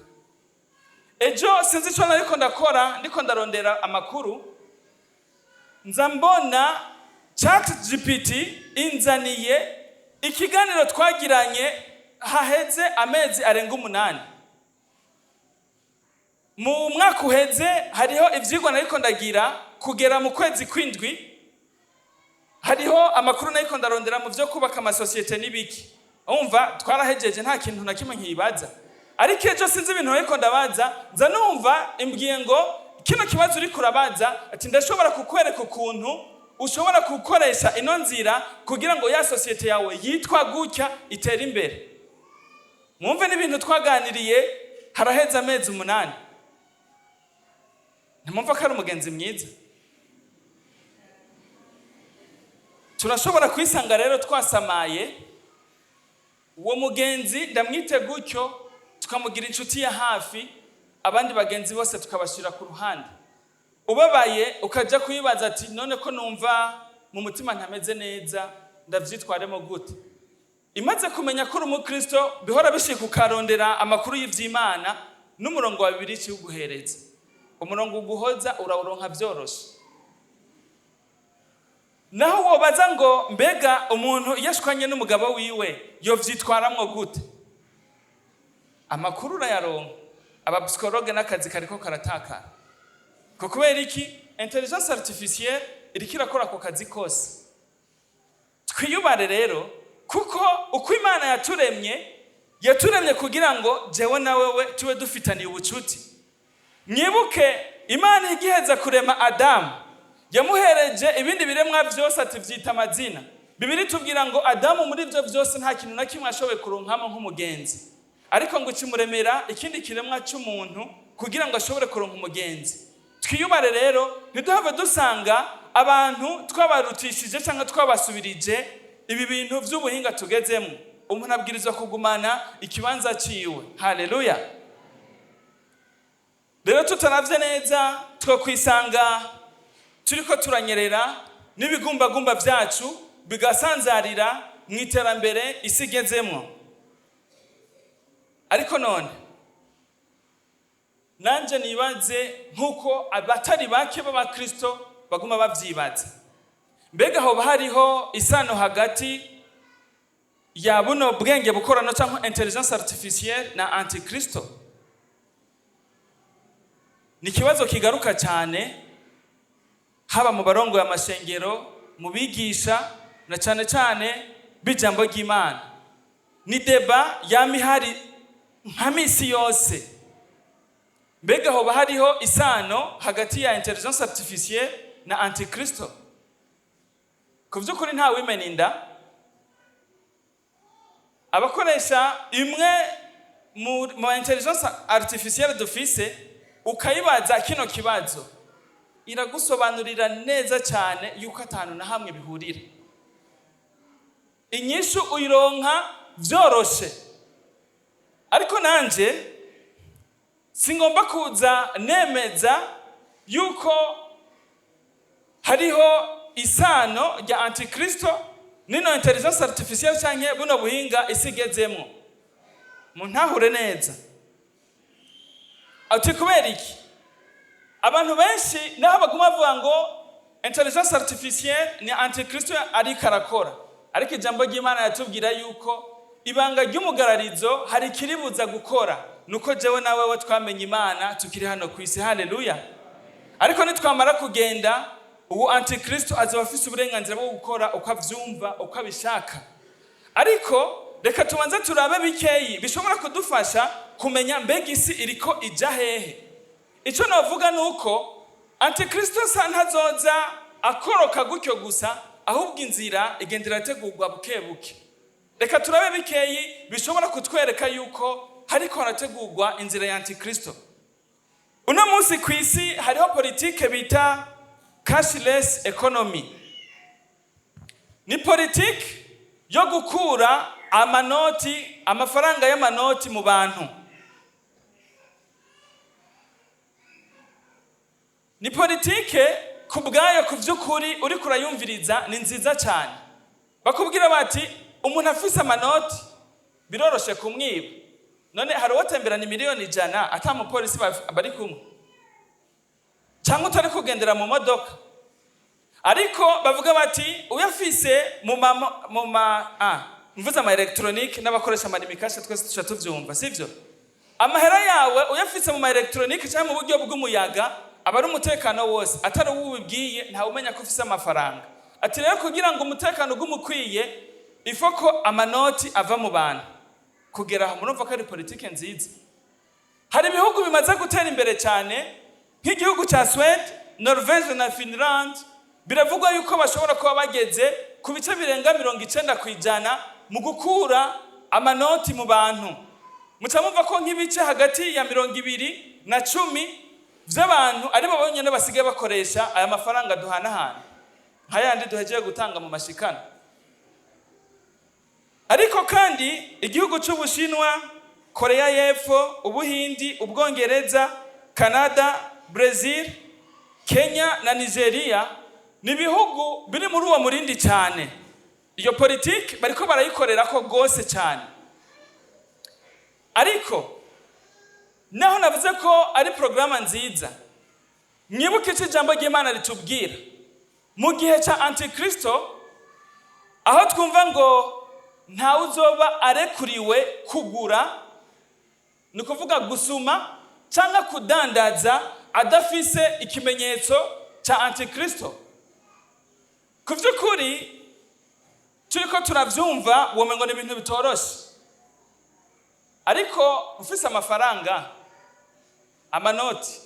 A: Ejo sinzi ico nariko ndakora, ndiko ndarondera amakuru, nza mbona Chat GPT inzaniye ikiganiro twagiranye haheze amezi arenga 8. Mu mwaka uheze hariho ivyigwa nariko ndagira kugera mu kwezi kw'indwi, hariho amakuru nariko ndarondera mu vyo kubaka amasosiyete n'ibiki. Umva, twarahejeje, nta kintu na kimwe nkibaza. Ariko ejo sinzi ibintu nariko ndabaza, nza numva imbwiye ngo: "Kino kibazo uriko urabaza," ati, "ndashobora kukwereka ukuntu ushobora gukoresha ino nzira kugira ngo ya sosiyete yawe yitwa gutya itere imbere." Mwumve n'ibintu twaganiriye haraheze amezi 8. Ntimwumva ko ari umugenzi mwiza? Turashobora kwisanga rero twasamaye, uwo mugenzi ndamwite gutyo, tukamugira inshuti ya hafi, abandi bagenzi bose tukabashyira ku ruhande. Ubabaye ukajya kuyibaza ati: "None ko numva mu mutima ntameze neza, ndavyitwaremo gute?" Imaze kumenya ko uri umukristo, bihora bishika ukarondera amakuru y'ivy'Imana, n'umurongo wa Bibiliya ikiwuguhereza, umurongo uguhoza, urawuronka vyoroshe. Naho wobaza ngo: "Mbega umuntu iyo ashwanye n'umugabo wiwe yovyitwaramwo gute?" Amakuru urayaronka. Abapsychologue n'akazi kariko karatakara. Ko kubera iki? Intelligence artificielle iriko irakora ako kazi kose. Twiyubare rero, kuko uko Imana yaturemye, yaturemye kugira ngo jewe na wewe tube dufitaniye ubucuti. Mwibuke, Imana igiheza kurema Adamu, yamuhereje ibindi biremwa byose ati: "Vyita amazina." Bibiliya itubwira ngo Adamu muri ibyo byose nta kintu na kimwe ashoboye kuronkamo nk'umugenzi, ariko ngo ikimuremera ikindi kiremwa cy'umuntu kugira ngo ashobore kuronka umugenzi. Twiyubare rero, ntiduhave dusanga abantu twabarutishije cyangwa twabasubirije ibi bintu by'ubuhinga tugezemo. Umuntu abwirizwa kugumana ikibanza ciwe. Haleluya! Rero tutaravye neza, twokwisanga turiko turanyerera n'ibigumbagumba vyacu bigasanzarira mu iterambere isi igezemwo. Ariko none nanje nibaze, nk'uko abatari bake b'abakristo baguma bavyibaza: mbega hoba hariho isano hagati ya buno bwenge bukorano cyangwa intelligence artificielle na antikristo? Ni ikibazo kigaruka cyane, haba mu barongoye amashengero, mu bigisha, na cyane cyane b'ijambo ry'Imana. Ni débat yama ihari nka misi yose: mbega hoba hariho isano hagati ya intelligence artificielle na antikristo? Ku by'ukuri nta wimena inda. Abakoresha imwe mu intelligence artificielle dufise, ukayibaza kino kibazo, iragusobanurira neza cyane yuko atanu na hamwe bihurira. Inyishu uyironka vyoroshe. Ariko nanje singomba kuza nemeza yuko hariho isano rya antikristo nino intelligence artificielle canke buno buhinga isi igezemwo. Muntahure neza. Ati: "Kubera iki?" Abantu benshi naho baguma bavuga ngo intelligence artificielle ni antikristo ariko arakora, ariko ijambo ry'Imana yatubwira yuko ibanga ry'umugararizo hari ikiribuza gukora, nuko jewe na wewe twamenye Imana tukiri hano ku isi. Haleluya! Ariko nitwamara kugenda, ubu antikristo azoba afise uburenganzira bwo gukora uko avyumva, uko abishaka. Ariko reka tubanze turabe bikeyi bishobora kudufasha kumenya mbega isi iriko ija hehe. Icyo navuga ni uko antikristo sa ntazoza akoroka gutyo gusa, ahubwo inzira igenda irategurwa buke buke. Reka turabe bikeyi bishobora kutwereka yuko hariko harategurwa inzira ya antikristo. Uno munsi ku isi hariho politike bita cashless economy. Ni politike yo gukura amanoti, amafaranga y'amanoti mu bantu. Ni politike ku bwayo, ku by'ukuri uriko urayumviriza ni nziza cyane. Bakubwira bati umuntu afise amanoti biroroshe kumwiba. None hari uwotemberana 100 miliyoni ata mupolisi bari kumwe, cyangwa utari kugendera mu modoka? Ariko bavuga bati uyafise mu ma mvuze ama électronique n'abakoresha ama Lumicash, twese tuca tuvyumva, sivyo? Amahera yawe uyafise mu ma électronique cyangwa mu buryo bw'umuyaga aba ari umutekano wose, atari uwo ubibwiye ntawe umenya ko ufise amafaranga. Ati rero kugira ngo umutekano ugume ukwiye, ifo ko amanoti ava mu bantu. Kugera aho murumva ko ari politike nziza. Hari ibihugu bimaze gutera imbere cyane, nk'igihugu cya Suède, Norvège na Finland. Biravugwa yuko bashobora kuba bageze ku bice birenga 90% mu gukura amanoti mu bantu. Muca mumva ko nk'ibice hagati ya 20 na 10 vy'abantu aribo bonyene basigaye bakoresha aya mafaranga duhanahana, nka yandi duhejeje gutanga mu mashikano. Ariko kandi igihugu c'Ubushinwa, Korea y'Epfo, Ubuhindi, Ubwongereza, Canada, Brazil, Kenya na Nigeria ni ibihugu biri muri uwo murindi cyane. Iyo politiki bariko barayikorerako rwose cyane. Ariko naho navuze ko ari porogaramu nziza, mwibuke icyo ijambo ry'Imana ritubwira mu gihe cya Antikristo, aho twumva ngo ntawe uzoba arekuriwe kugura, ni ukuvuga gusuma cyangwa kudandaza, adafise ikimenyetso cya Antikristo. Ku by'ukuri turiko turabyumva womengo ni ibintu bitoroshe, ariko ufise amafaranga, amanoti,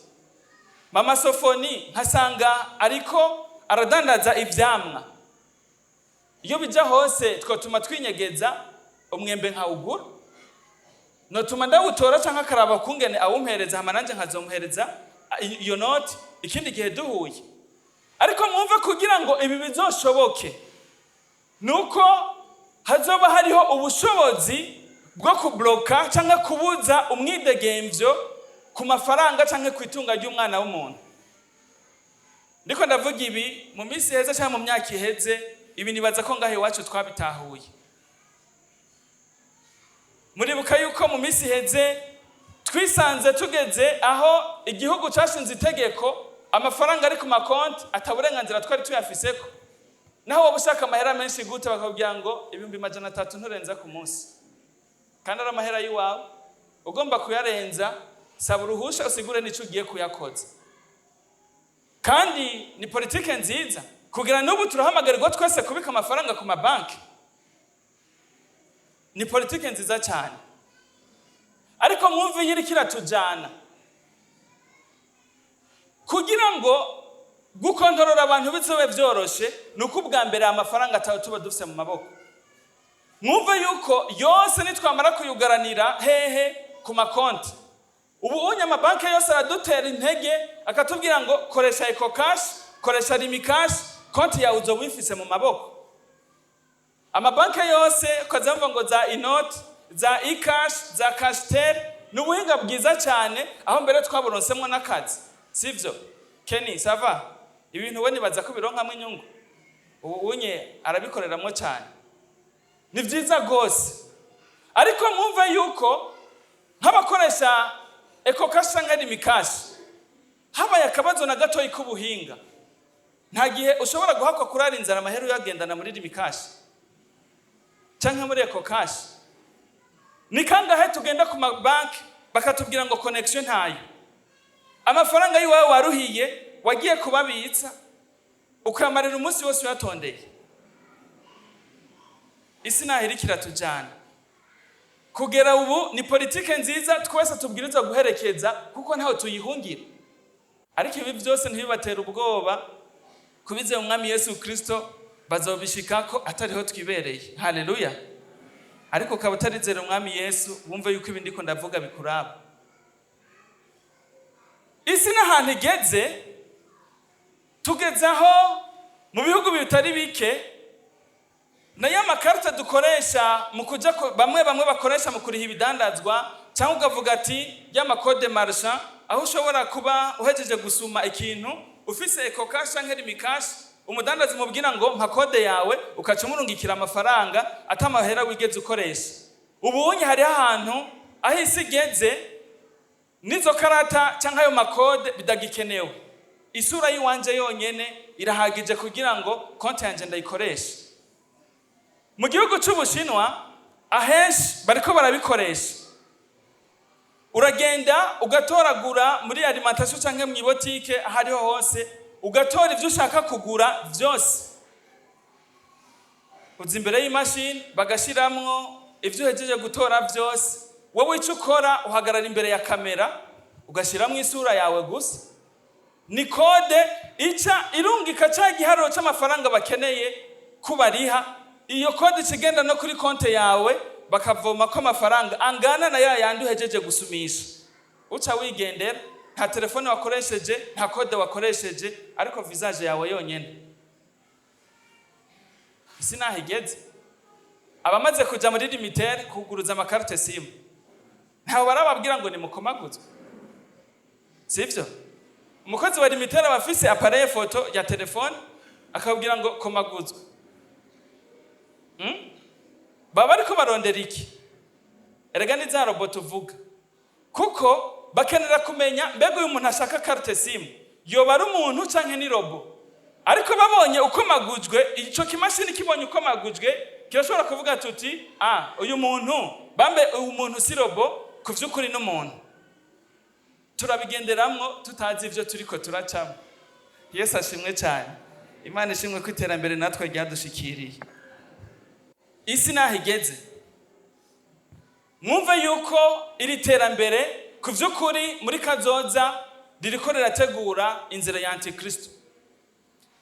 A: mama Sofoni nkasanga ariko aradandaza ivyamwa, iyo bija hose twotuma twinyegeza umwembe nkawugura, notuma ndawutora canke akaraba kungene awumpereza, hama nanje nkazomuhereza iyo noti ikindi gihe duhuye. Ariko mwumve, kugira ngo ibi bizoshoboke nuko hazoba hariho ubushobozi bwo kubloka cyangwa kubuza umwidegemvyo ku mafaranga cyangwa ku itunga ry'umwana w'umuntu. Ndiko ndavuga ibi mu minsi iheze cyangwa mu myaka iheze, ibi nibaza ko ngaho iwacu twabitahuye. Muribuka yuko mu minsi iheze twisanze tugeze aho igihugu cyashinze itegeko, amafaranga ari ku makonti ataburenganzira twari tuyafiseko. Naho waba ushaka amahera menshi gute, bakakubwira ngo 300,000 nturenza ku munsi, kandi ari amahera y'iwawe. Ugomba kuyarenza, saba uruhusha, usigure n'icyo ugiye kuyakoza. Kandi ni politike nziza. Kugira n'ubu turahamagarirwa twese kubika amafaranga ku mabanki. Ni politike nziza cyane, ariko mwumve iyo iriko iratujana. Kugira ngo gukontorora abantu bizobe byoroshe, ni uko ubwa mbere amafaranga atawe tuba dufise mu maboko. Mwumve yuko yose nitwamara kuyugaranira hehe? Ku makonti. Ubu unye amabanki yose aradutera intege, akatubwira ngo koresha Ecocash, koresha Lumicash, konti yawe uzoba uyifise mu maboko. Amabanki yose ukaza wumva ngo za inoti, za eKash, za Cashtel, ni ubuhinga bwiza cyane, aho mbere twaburonsemwo n'akazi, sivyo? Kenny, ça va? Ibintu we nibaza ko bironkamwo inyungu, ubu unye arabikoreramwo cyane. Ni byiza rwose, ariko mwumve yuko nk'abakoresha Ecocash cyangwa Lumicash, habaye akabazo na gatoyi k'ubuhinga, nta gihe ushobora guhakwa kurara inzara amahera uyagendana muri Lumicash cyangwa muri Ecocash. Ni kangahe tugenda ku mabanki bakatubwira ngo connexion ntayo? Amafaranga y'iwawe waruhiye, wagiye kubabitsa, ukayamarira umunsi wose uyatondeye. Isi naho iriko iratujana kugera ubu. Ni politike nziza twese tubwirizwa guherekeza, kuko ntaho tuyihungira. Ariko ibi byose ntibibatera ubwoba. Kubizeye Umwami Yesu Kristo bazobishikako atariho twibereye. Haleluya! Ariko ukaba utarizera Umwami Yesu, wumve yuko ibi ndiko ndavuga bikuraba. Isi n'ahantu igeze, tugeze aho mu bihugu bitari bike nayo amakarita dukoresha mu kuja bamwe bamwe bakoresha mu kuriha ibidandazwa, cyangwa ukavuga ati y'ama code marchand. Aho ushobora kuba uhejeje gusuma ikintu ufise Ecocash canke Lumicash, umudandazi mubwira ngo mpa code yawe, ukaca umurungikira amafaranga atamahera wigeze ukoresha. Ubunye hariho ahantu aho isi igeze, n'izo karata cyangwa ayo makode bidagikenewe. Isura y'iwanje yonyene irahagije kugira ngo konti yanje ndayikoreshe. Mu gihugu c'Ubushinwa ahenshi bariko barabikoresha. Uragenda ugatoragura muri alimentation canke mw'ibotike, aho ariho hose, ugatora ivyo ushaka kugura vyose. Uza imbere y'imashini, bagashiramwo ivyo uhejeje gutora vyose. Wowe icyo ukora, uhagarara imbere ya kamera, ugashiramwo isura yawe gusa. Ni code ica irungika ca giharuro c'amafaranga bakeneye kubariha. Iyo code ikigenda no kuri konte yawe, bakavoma ko amafaranga angana na ya yandi uhejeje gusumisha, uca wigendera. Nta telefone wakoresheje, nta code wakoresheje, ariko visage yawe yonyene. Isi naho igeze. Abamaze kuja muri Lumitel kuguruza ama carte SIM, ntawe barababwira ngo nimukomaguzwe, sivyo? Umukozi wa Lumitel aba afise appareil photo ya telefone, akabwira ngo komaguzwe. Baba bariko barondera iki? Erega ni za robot uvuga, kuko bakenera kumenya mbega uyu muntu ashaka carte SIM yoba ari umuntu canke ni robot. Ariko babonye ukomagujwe, ico kimashini kibonye ukomagujwe, kirashobora kuvuga tuti: "Ah, uyu muntu bambe, uyu muntu si robot, ku vy'ukuri n'umuntu." Turabigenderamwo tutazi ivyo turiko turacamo. Yesu ashimwe cyane. Imana ishimwe ko iterambere natwe ryadushikiriye. Isi naho igeze, mwumve yuko iri terambere ku vy'ukuri muri kazoza ririko rirategura inzira ya Antikristo.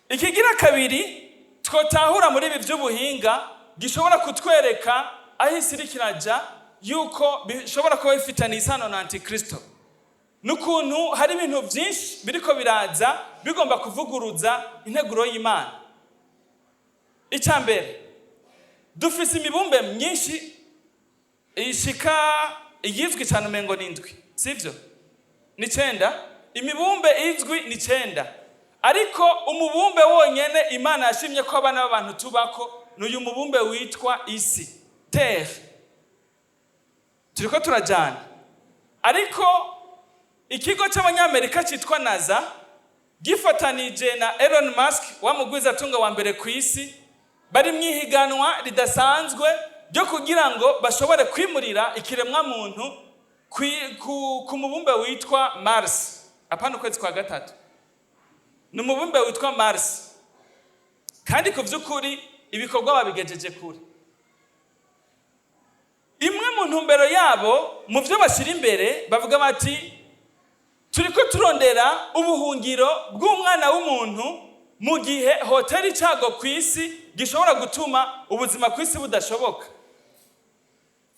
A: Ikigira kabiri twotahura muri ibi by'ubuhinga gishobora kutwereka aho isi iriko iraja, yuko bishobora kuba bifitanye isano na Antikristo, n'ukuntu hari ibintu byinshi biriko biraza bigomba kuvuguruza integuro y'Imana. Icya mbere, dufise imibumbe myinshi ishika, iyizwi cyane umengo ni indwi, sivyo? Ni icenda. Imibumbe izwi ni icenda, ariko umubumbe wonyene Imana yashimye ko abana b'abantu tubako ni uyu mubumbe witwa isi, terre. Turiko turajana? Ariko ikigo cy'Abanyamerika cyitwa NASA gifatanije na Elon Musk, wa mugwizatunga wa mbere ku isi, bari mu ihiganwa ridasanzwe ryo kugira ngo bashobore kwimurira ikiremwa muntu ku mubumbe witwa Mars. Apana ukwezi kwa gatatu, ni umubumbe witwa Mars. Kandi ku by'ukuri ibikorwa babigejeje kure. Imwe mu ntumbero yabo, mu byo bashyira imbere, bavuga bati: "Turiko turondera ubuhungiro bw'umwana w'umuntu mu gihe hoteli icago ku isi gishobora gutuma ubuzima ku isi budashoboka."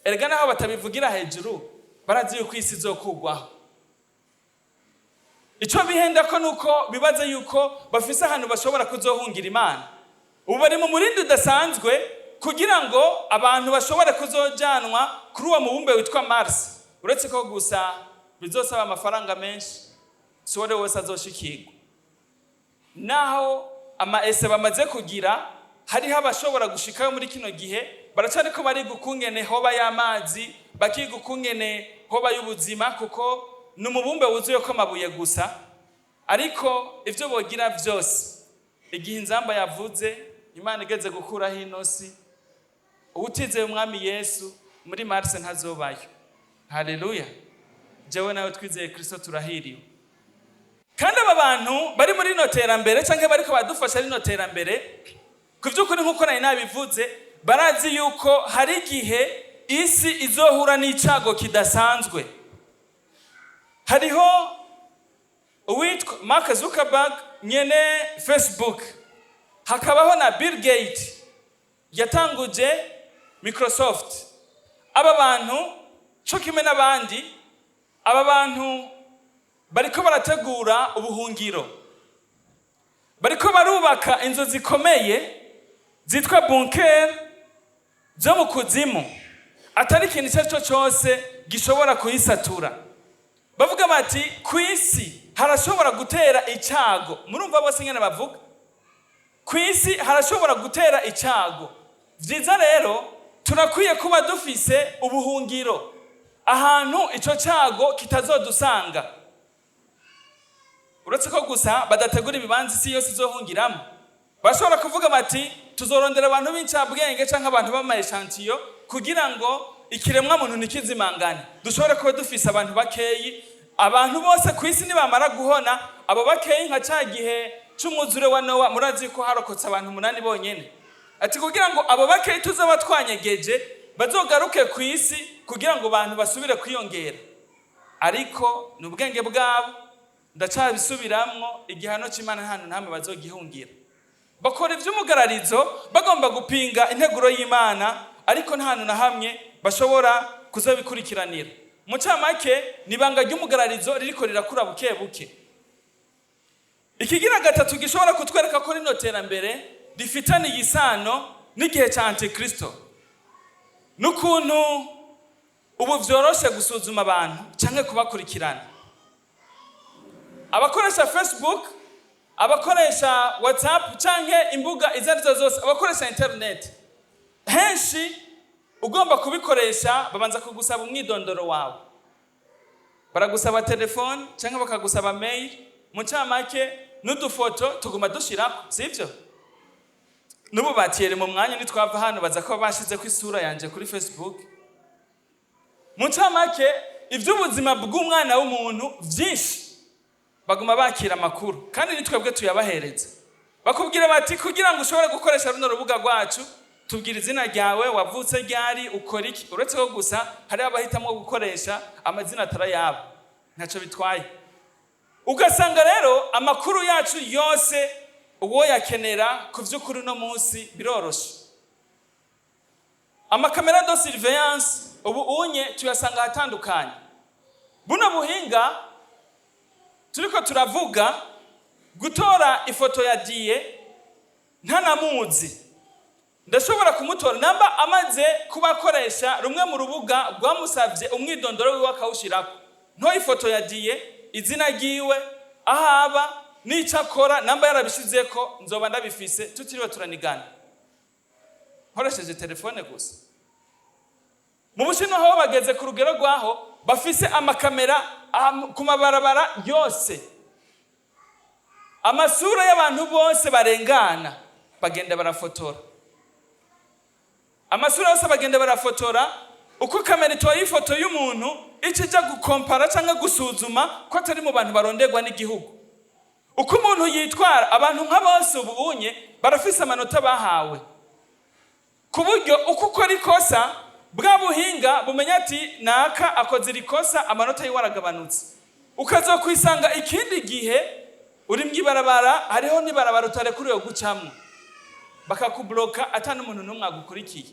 A: Erega naho batabivugira hejuru, barazi yuko isi izokugwaho. Ico bihenda ko nuko bibaza yuko bafise ahantu bashobora kuzohungira Imana. Ubu bari mu murindi udasanzwe kugira ngo abantu bashobore kuzojanwa kuri uwo mubumbe witwa Mars. Uretse ko gusa bizosaba amafaranga menshi, si uwo wese azoshikirwa. Naho ama essais bamaze kugira, hariho abashobora gushikayo muri kino gihe. Baracariko bariga ukungene hoba y'amazi, bakiga ukungene hoba y'ubuzima, kuko ni umubumbe wuzuyeko amabuye gusa. Ariko ivyo bogira vyose, igihe inzamba yavuze, Imana igeze gukuraho ino si, uwutizeye Umwami Yesu muri Mars ntazobayo. Haleluya! Jewe nawe twizeye Kristo turahiriwe. Kandi aba bantu bari muri rino terambere canke bariko badufasha rino terambere, ku vy'ukuri, nk'uko nari nabivuze, barazi yuko hari igihe isi izohura n'icago kidasanzwe. Hariho uwitwa Mark Zuckerberg, nyene Facebook, hakabaho na Bill Gates yatanguje Microsoft. Aba bantu co kimwe n'abandi, aba bantu bariko barategura ubuhungiro, bariko barubaka inzu zikomeye zitwa bunker zo mu kuzimu, atari ikintu icyo ari cyo cyose gishobora kuyisatura. Bavuga bati ku isi harashobora gutera icyago. Murumva bose nyine bavuga ku isi harashobora gutera icyago. Byiza rero, turakwiye kuba dufise ubuhungiro, ahantu icyo cyago kitazodusanga. Uretse ko gusa badategura ibibanza isi yose izohungiramo, bashobora kuvuga bati tuzorondera abantu b'incabwenge cyangwa abantu b'ama échantillons kugira ngo ikiremwa muntu ntikizimangane, dushobore kuba dufise abantu bakeyi. Abantu bose ku isi nibamara guhona, abo bakeyi, nka cya gihe c'umwuzure wa Nowa, murazi ko harokotse abantu 8 bonyene. Ati kugira ngo abo bakeyi tuzaba twanyegeje bazogaruke ku isi, kugira ngo abantu basubire kwiyongera. Ariko ni ubwenge bwabo, ndacabisubiramwo, igihano c'Imana hano ntamwe bazogihungira. Bakora ivy'umugararizo bagomba gupinga integuro y'Imana, ariko nta hantu na hamwe bashobora kuzobikurikiranira. Mu camake, ni ibanga ry'umugararizo ririko rirakura buke buke. Ikigira gatatu gishobora kutwereka ko rino terambere rifitaniye isano n'igihe ca Antikristo, n'ukuntu ubu vyoroshe gusuzuma abantu canke kubakurikirana. Abakoresha Facebook, abakoresha WhatsApp canke imbuga izo arizo zose, abakoresha internet henshi, ugomba kubikoresha babanza kugusaba umwidondoro wawe. Baragusaba telefone cyangwa bakagusaba mail. Mu ncamake, n'udufoto tuguma dushirako, sibyo? N'ubu batiyere mu mwanya nitwava hano baza kuba bashizeko isura yanje kuri Facebook. Mu ncamake, iby'ubuzima bw'umwana w'umuntu byinshi baguma bakira amakuru, kandi ni twebwe tuyabahereza. Bakubwira bati kugira ngo ushobore gukoresha runo rubuga rwacu, tubwira izina ryawe, wavutse ryari, ukora iki. Uretse ko gusa hariho abahitamo gukoresha amazina atari ayabo, ntacyo bitwaye. Ugasanga rero amakuru yacu yose uwo yakenera ku by'ukuri uno munsi biroroshe. Ama caméras de surveillance ubu unye tuyasanga ahatandukanye. Buno buhinga turiko turavuga, gutora ifoto ya diye ntanamuzi, ndashobora kumutora namba amaze kuba akoresha rumwe mu rubuga rwamusabye umwidondoro wiwe akawushirako. Nto ifoto ya diye, izina ryiwe, aho aba n'icyo akora, namba yarabishizeko, nzoba ndabifise tutiriwe turanigana, nkoresheje telefone gusa. Mu Bushinwa ho bageze ku rugero rwaho bafise amakamera ku mabarabara yose. Amasura y'abantu bose barengana bagenda barafotora, amasura yose bagenda barafotora. Uko kamera itoye ifoto y'umuntu, ico ija gukompara cyangwa gusuzuma ko atari mu bantu baronderwa n'igihugu. Uko umuntu yitwara, abantu nka bose ubu unye barafise amanota bahawe, ku buryo uko ukora ikosa, bwa buhinga bumenya ati naka akoze iri kosa, amanota yiwe aragabanutse. Ukazokwisanga ikindi gihe uri mw'ibarabara, hariho n'ibarabara utarekuriwe gucamwo, bakakubloka ata n'umuntu n'umwe agukurikiye.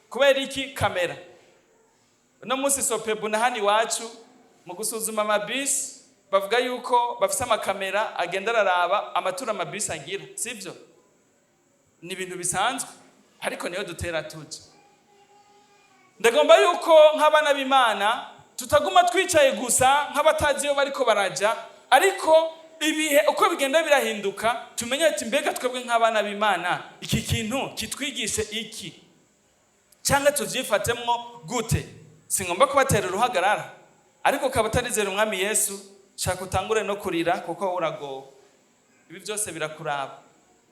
A: Kubera iki? Kamera. Uno munsi SOPEBU na hano iwacu mu gusuzuma amabisi bavuga yuko bafise amakamera agenda araraba amatura amabisi agira, sibyo? Ni ibintu bisanzwe, ariko niyo dutera tuja. Ndagomba yuko nk'abana b'Imana tutaguma twicaye gusa nk'abatazi iyo bariko baraja, ariko ibihe uko bigenda birahinduka tumenye ati mbega twebwe nk'abana b'Imana iki kintu kitwigishe iki, cyangwa tuvyifatemwo gute? Singomba kubatera uruhagarara, ariko ukaba utarizera Umwami Yesu, shaka utangure no kurira, kuko wowe uragowe, ibi byose birakuraba.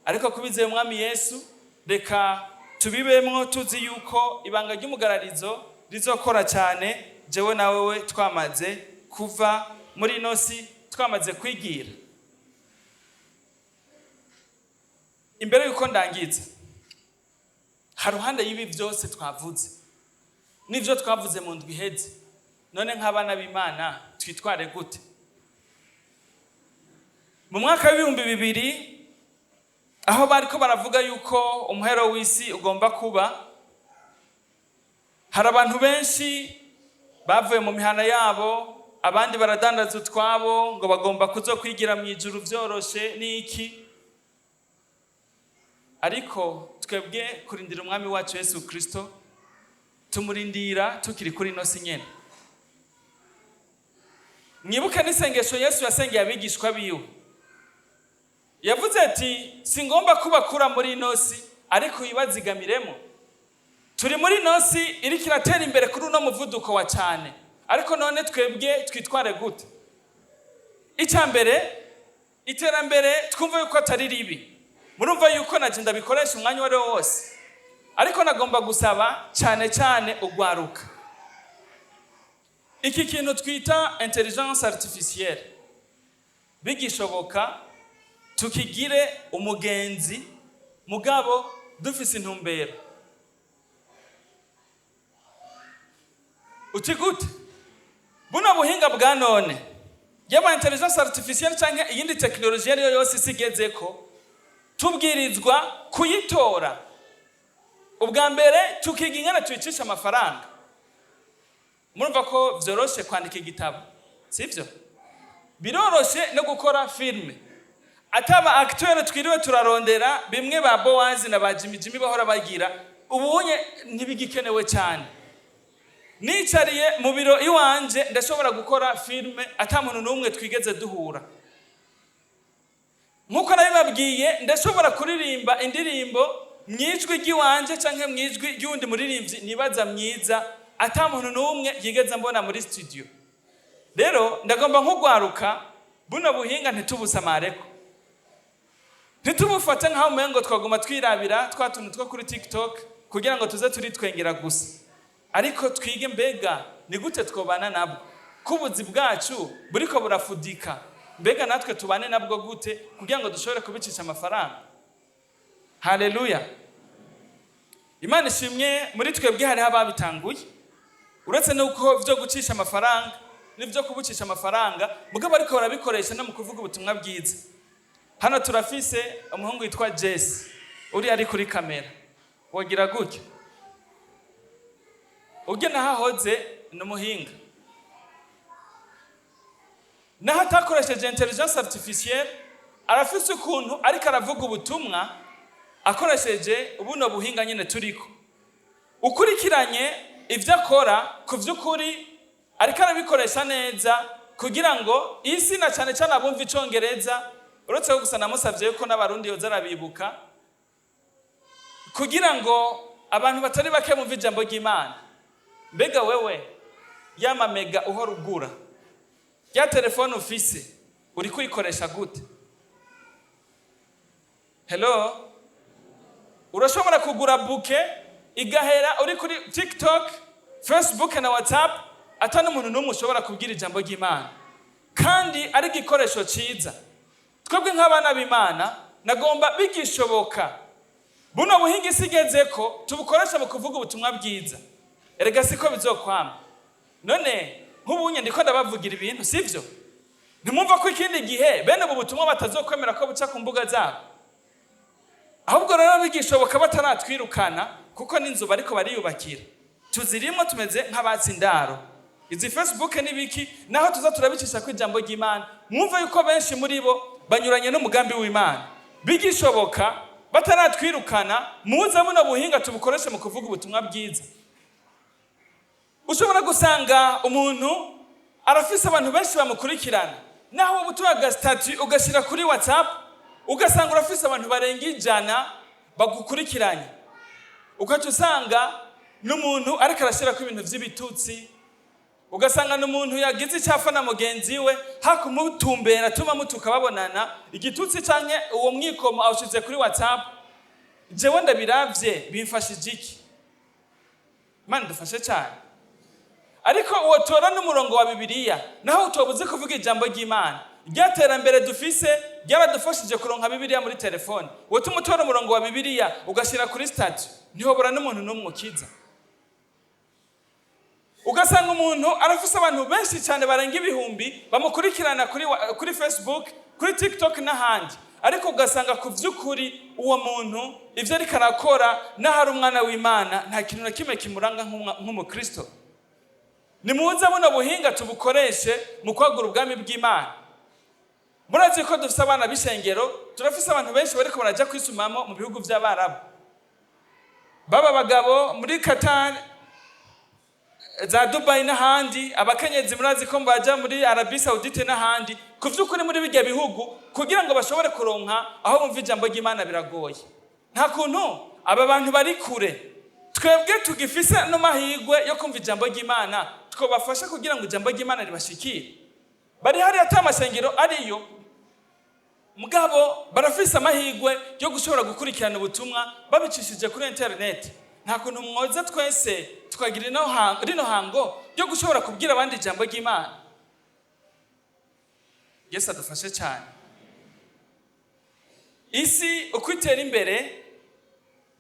A: Ariko kubizeye Umwami Yesu, reka tubibemwo tuzi yuko ibanga ry'umugararizo rizokora cyane jewe nawe we twamaze kuva muri ino si, twamaze kwigira. Imbere yuko ndangiza, haruhande y'ibi byose twavuze n'ibyo twavuze mu ndwi iheze, none nk'abana b'Imana twitware gute? Mu mwaka w'2000, aho bariko baravuga yuko umuhero w'isi ugomba kuba, hari abantu benshi bavuye mu mihana yabo, abandi baradandaza utwabo ngo bagomba kuzokwigira mu ijuru vyoroshe n'iki. Ariko twebwe kurindira Umwami wacu Yesu Kristo, tumurindira tukiri kuri ino si nyene. Mu Mwibuke n'isengesho Yesu yasengeye abigishwa biwe. Yavuze ati: "Singomba kubakura muri ino si, ariko uyibazigamiremo." Turi muri ino si iriko iratera imbere kuri uno muvuduko wa cyane, ariko none twebwe twitware gute? Icya mbere, iterambere twumva yuko atari ribi. Murumva yuko naje ndabikoresha umwanya uwo ari wo wose, ariko nagomba gusaba cyane cyane ugwaruka, iki kintu twita intelligence artificielle, bigishoboka tukigire umugenzi, mugabo dufise intumbero. Uti gute? Buno buhinga bwa none, yaba intelligence artificielle canke iyindi tekinoloji ariyo yose isi igezeko, tubwirizwa kuyitora ubwa mbere tukiga ingene tuyicisha amafaranga. Murumva ko vyoroshe kwandika igitabo, sivyo? Biroroshe no gukora filme, ataba acteur twiriwe turarondera, bimwe ba Bowazi na ba Jimmy Jimmy bahora bagira, ubunye ntibigikenewe cyane. Nicariye mu biro iwanje ndashobora gukora filme ata muntu n'umwe twigeze duhura. Nk'uko nabibabwiye, ndashobora kuririmba indirimbo mu ijwi ry'iwanje canke mu ijwi ry'uwundi muririmbyi nibaza mwiza, ata muntu n'umwe yigeze mbona muri studio. Rero ndagomba nk'ugwaruka, buno buhinga ntitubusamareko, ntitubufate nk'aho umengo twaguma twirabira twa tuntu two kuri TikTok kugira ngo tuze turitwengera gusa, ariko twige mbega ni gute twobana nabwo, ko ubuzi bwacu buriko burafudika, mbega natwe tubane nabwo gute kugira ngo dushobore kubicisha amafaranga. Haleluya, Imana ishimwe. Muri twebwe hariho ababitanguye, uretse nuko vyo gucisha amafaranga n'ivyo kubucisha amafaranga, mugabo ariko barabikoresha no mu kuvuga ubutumwa bwiza. Hano turafise umuhungu witwa Jesse, uri ari kuri kamera, wogira gutya ujye nahahoze ni umuhinga, naho atakoresheje intelligence artificielle, arafise ukuntu ariko aravuga ubutumwa akoresheje buno buhinga nyine turiko. Ukurikiranye ibyo akora, ku by'ukuri ariko arabikoresha neza kugira ngo isi, na cyane cyane abumva Icongereza, uretse ko gusa namusabye yuko n'Abarundi yoza arabibuka, kugira ngo abantu batari bake bumve ijambo ry'Imana. Mbega wewe, ya mega uhora ugura, ya telefone ufise, uri kuyikoresha gute? Hello, urashobora kugura bouquet igahera uri kuri TikTok, Facebook na WhatsApp, ata n'umuntu n'umwe ushobora kubwira ijambo ry'Imana, kandi ari igikoresho cyiza. Twebwe nk'abana b'Imana, nagomba bigishoboka, buno buhinga isi igeze ko tubukoresha mu kuvuga ubutumwa bwiza. Erega siko bizokwama. None nk'ubunye ndiko ndabavugira ibintu, sivyo? Ntimwumva ko ikindi gihe bene ubu butumwa batazokwemera ko buca ku mbuga zabo? Ahubwo rero bigishoboka, bataratwirukana, kuko n'inzu bariko bariyubakira tuzirimo, tumeze nk'abatsi indaro. Izi Facebook n'ibiki, naho tuza turabicisha ku ijambo ry'Imana, mwumve yuko benshi muri bo banyuranye n'umugambi w'Imana. Bigishoboka, bataratwirukana, muze buno buhinga tubukoreshe mu kuvuga ubutumwa bwiza. Ushobora gusanga umuntu arafise abantu benshi bamukurikirana, naho wowe utuye statut ugashyira kuri WhatsApp, ugasanga urafise abantu barenga 100 bagukurikiranye, ugaca usanga n'umuntu ariko arashyirako ibintu by'ibitutsi, ugasanga n'umuntu yagize icyafa na mugenzi we, hakumutumbera tuma mutuka babonana igitutsi canke uwo mwikomo awushize kuri WhatsApp. Jewe ndabiravye, bimfashije iki? Imana dufashe cyane. Ariko uwo n'umurongo wa Bibiliya, naho utobuze kuvuga ijambo ry'Imana, rya terambere dufise ryaradufashije kuronka Bibiliya muri telefone. Wotuma utora umurongo wa Bibiliya ugashyira kuri statut, ntihobora n'umuntu n'umwe ukiza. Ugasanga umuntu arafise abantu benshi cyane barenga ibihumbi bamukurikirana kuri Facebook, kuri TikTok n'ahandi, ariko ugasanga ku by'ukuri uwo muntu ibyo ariko arakora, n'aho ari umwana w'Imana, nta kintu na kimwe kimuranga nk'umukristo. Nimuze buno buhinga tubukoreshe mu kwagura ubwami bw'Imana. Murazi ko dufise abana b'ishengero, turafise abantu benshi bariko baraja kwisumamo mu bihugu by'Abarabu, baba abagabo muri Qatar. za Dubai n'ahandi, abakenyezi murazi ko baja muri Arabie Saoudite n'ahandi. Ku vy'ukuri muri bijya bihugu kugira ngo bashobore kuronka aho bumva ijambo ry'Imana biragoye. Nta kuntu aba bantu bari kure, twebwe tugifise no mahirwe yo kumva ijambo ry'Imana, twobafasha kugira ngo ijambo ry'Imana ribashikire. Bari hariya ata masengero ariyo, mugabo barafise amahirwe yo gushobora gukurikirana ubutumwa babicishije kuri interineti. Nta kuntu mwoza twese tukagira rino hango ryo gushobora kubwira abandi ijambo ry'Imana? Yesu adufashe cyane. Isi uko itera imbere,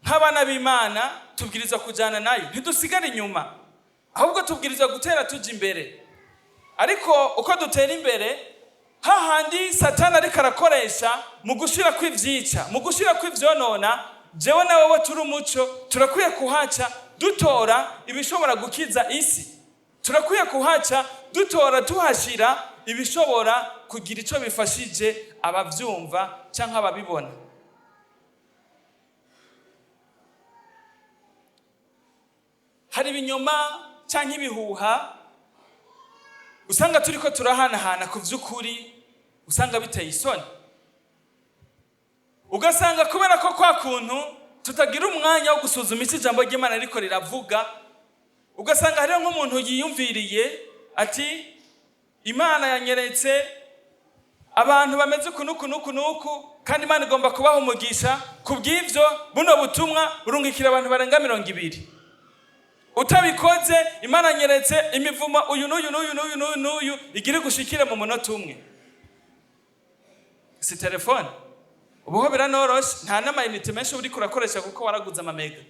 A: nk'abana b'Imana tubwirizwa kujyana nayo, ntidusigare inyuma, ahubwo tubwirizwa gutera tujya imbere. Ariko uko dutera imbere, hahandi Satani ariko arakoresha mu gushira kw'ivyica, mu gushira kw'ivyonona, jewe na wowe turi umuco turakwiye kuhaca dutora ibishobora gukiza isi. Turakwiye kuhaca dutora tuhashira ibishobora kugira ico bifashije abavyumva canke ababibona. Hari ibinyoma canke ibihuha usanga turiko turahanahana ku vy'ukuri, usanga biteye isoni. Ugasanga kubera ko kwa kuntu tutagira umwanya wo gusuzuma icyo ijambo ry'Imana riko riravuga, ugasanga hariho nk'umuntu yiyumviriye ati Imana yanyeretse abantu bameze uku n'uku n'uku n'uku, kandi Imana igomba kubaha umugisha, kubw'ivyo buno butumwa burungikira abantu barenga 20. Utabikoze, Imana nyeretse imivumo uyu n'uyu n'uyu n'uyu n'uyu n'uyu igira gushikire mu munota umwe. Si telefone ubuho biranoroshe, nta n'amayinite menshi uriko urakoresha kuko waraguze amamega.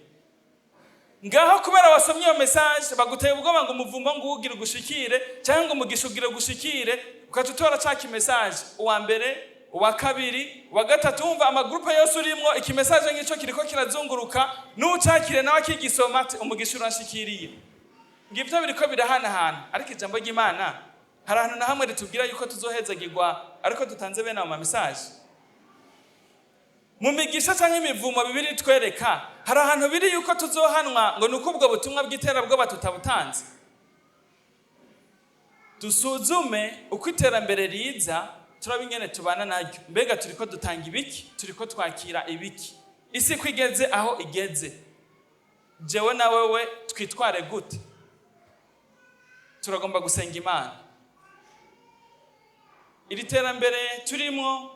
A: Ngaho kubera wasomye iyo message baguteye ubwoba ngo umuvumo ngo uwugire ugushikire cyangwa ngo umugisha ugire ugushikire, ukaca utora ca kimessage, uwa mbere, uwa kabiri, uwa gatatu, wumva amagrupe yose urimwo ikimessage nk'ico kiriko kirazunguruka, n'ucakire nawe akigisoma ati umugisha uranshikiriye. Ngivyo biriko birahanahana. Ariko ijambo ry'Imana hari ahantu na hamwe ritubwira yuko tuzohezagirwa ariko dutanze bene ayo ma message. Mu migisha canke imivumo Bibiri twereka, hari ahantu biri yuko tuzohanwa ngo nuko ubwo butumwa bw'iterabwoba tutabutanze. Dusuzume uko iterambere riza, turabe ingene tubana naryo. Mbega turiko dutanga ibiki? Turiko twakira ibiki? Isi ko igeze aho igeze, jewe na wewe twitware gute? Turagomba gusenga Imana. Iri terambere turimwo,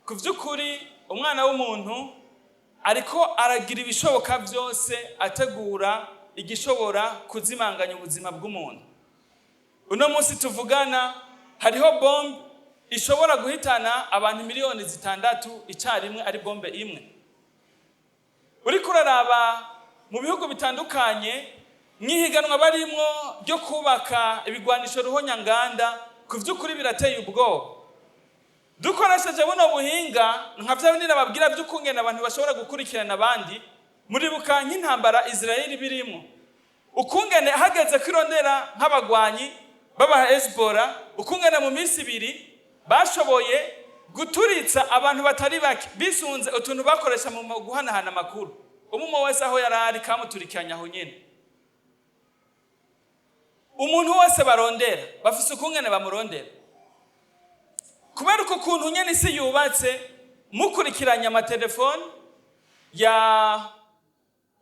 A: ku vy'ukuri umwana w'umuntu ariko aragira ibishoboka byose ategura igishobora kuzimanganya ubuzima bw'umuntu. Uno munsi tuvugana hariho bombe ishobora guhitana abantu 6 miliyoni icyarimwe, ari bombe imwe. Uriko uraraba mu bihugu bitandukanye mwihiganwa barimwo ryo kubaka ibigwanisho ruhonyanganda, ku vy'ukuri birateye ubwoba. Dukoresheje buno buhinga nka vya bindi nababwira vy'ukungene abantu bashobora gukurikirana abandi, muribuka nk'intambara Israeli birimo, ukungene hageze kwirondera nk'abagwanyi b'aba Hezbollah, ukungene mu minsi 2 bashoboye guturitsa abantu batari bake bisunze utuntu bakoresha mu guhanahana amakuru. Umwe wese aho yari ari kamuturikiranya aho nyene. Umuntu wese barondera bafise ukungene bamurondera. Kubera uko kuntu nyene isi yubatse, mukurikiranye amatelefone ya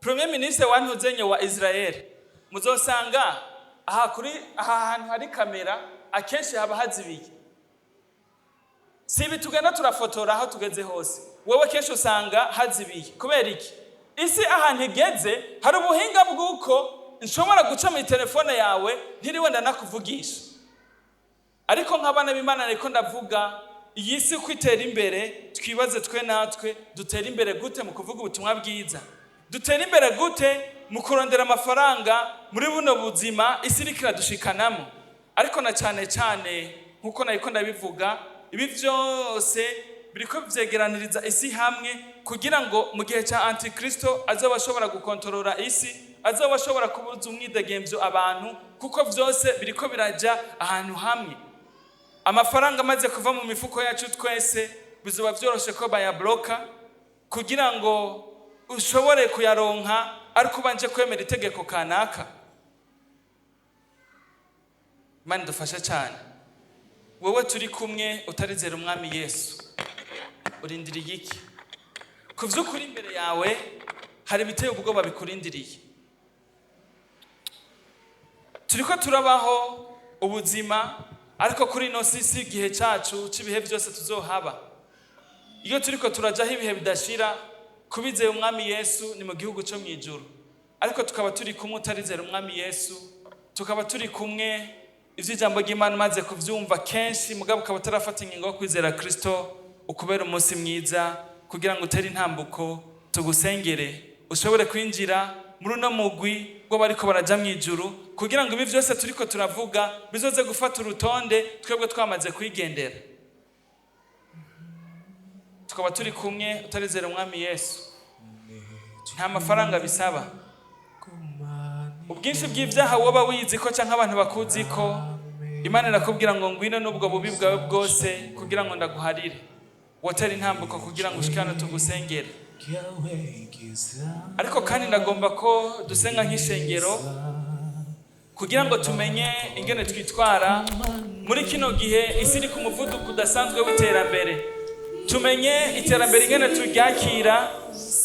A: Premier Ministre wa Ntuzenye wa Israel, muzosanga aha kuri aha hantu hari kamera akenshi haba hazibiye. Si ibi tugenda turafotora aho tugeze hose, wewe kenshi usanga hazibiye. Kubera iki? Isi ahantu igeze hari ubuhinga bw'uko nshobora guca muri telefone yawe ntiriwe ndanakuvugisha. Ariko nk'abana b'Imana ariko ndavuga, iyi si uko itera imbere, twibaze twe natwe dutera imbere gute mu kuvuga ubutumwa bwiza? Dutera imbere gute mu kurondera amafaranga muri buno buzima isi iriko iradushikanamo? Ariko na cyane cyane nkuko nariko ndabivuga, ibi vyose biriko vyegeraniriza isi hamwe kugira ngo mu gihe ca Antikristo azoba ashobora gukontorora isi, azoba ashobora kubuza umwidegemvyo abantu, kuko vyose biriko biraja ahantu hamwe. Amafaranga amaze kuva mu mifuko yacu twese, bizoba vyoroshe ko bayabloka kugira ngo ushobore kuyaronka ariko ubanje kwemera itegeko kanaka. Imana idufashe cyane. Wowe turi kumwe utarizera Umwami Yesu, urindiriye iki? Ku vy'ukuri imbere yawe hari ibiteye ubwoba bikurindiriye. Turiko turabaho ubuzima, ariko kuri ino si si igihe cacu c'ibihe byose tuzohaba. Iyo turiko turajaho ibihe bidashira kubizeye Umwami Yesu ni mu gihugu cyo mu ijuru. Ariko tukaba turi kumwe utarizera Umwami Yesu, tukaba turi kumwe ivy'ijambo ry'Imana umaze kuvyumva kenshi, mugabo ukaba utarafata ingingo yo kwizera Kristo, ukubera umunsi mwiza kugira ngo utere intambuko, tugusengere ushobore kwinjira muri uno mugwi w'abariko baraja mu ijuru, kugira ngo ibi vyose turiko turavuga bizoze gufata urutonde twebwe twamaze kwigendera. Tukaba turi kumwe utarizera Umwami Yesu, nta mafaranga bisaba. Ubwinshi bw'ibyaha woba wizi ko canke abantu bakuzi ko, Imana irakubwira ngo ngwino n'ubwo bubi bwawe bwose kugira ngo ndaguharire. Wotera intambuko kugira ngo ushike hano tugusengere. Ariko kandi ndagomba ko dusenga nk'ishengero kugira ngo tumenye ingene twitwara muri kino gihe isi iri ku muvuduko udasanzwe w'iterambere. Tumenye iterambere ingene turyakira,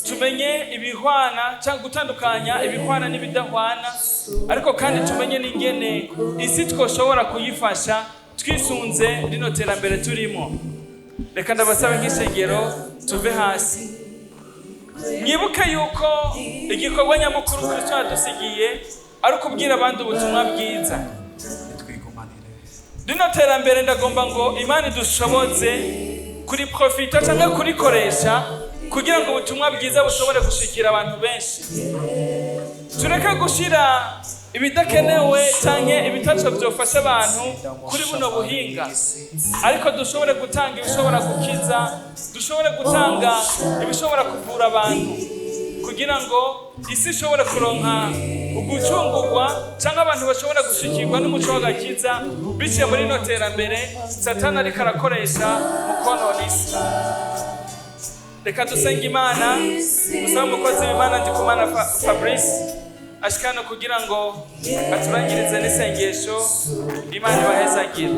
A: tumenye ibihwana cyangwa gutandukanya ibihwana n'ibidahwana, ariko kandi tumenye n'ingene isi twoshobora kuyifasha twisunze rino terambere turimo. Reka ndabasabe nk'ishengero tuve hasi, mwibuke yuko igikorwa nyamukuru Kristo yadusigiye ari ukubwira abandi ubutumwa bwiza. Rino terambere ndagomba ngo Imana idushoboze kuriprofita cyangwa kurikoresha kugira ngo ubutumwa bwiza bushobore gushikira abantu benshi. Tureke gushira ibidakenewe canke ibitaco vyofasha abantu kuri buno buhinga, ariko dushobore gutanga ibishobora gukiza, dushobore gutanga ibishobora kuvura abantu, kugira ngo isi ishobore kuronka ugucungurwa cyangwa abantu bashobora gushikirwa n'umuco w'agakiza biciye muri rino terambere Satani ariko arakoresha mu konona isi. Reka dusenge Imana, dusabe umukozi w'Imana Ndikumana Fabrice ashikano kugira ngo aturangirize n'isengesho. Imana ibahezagire.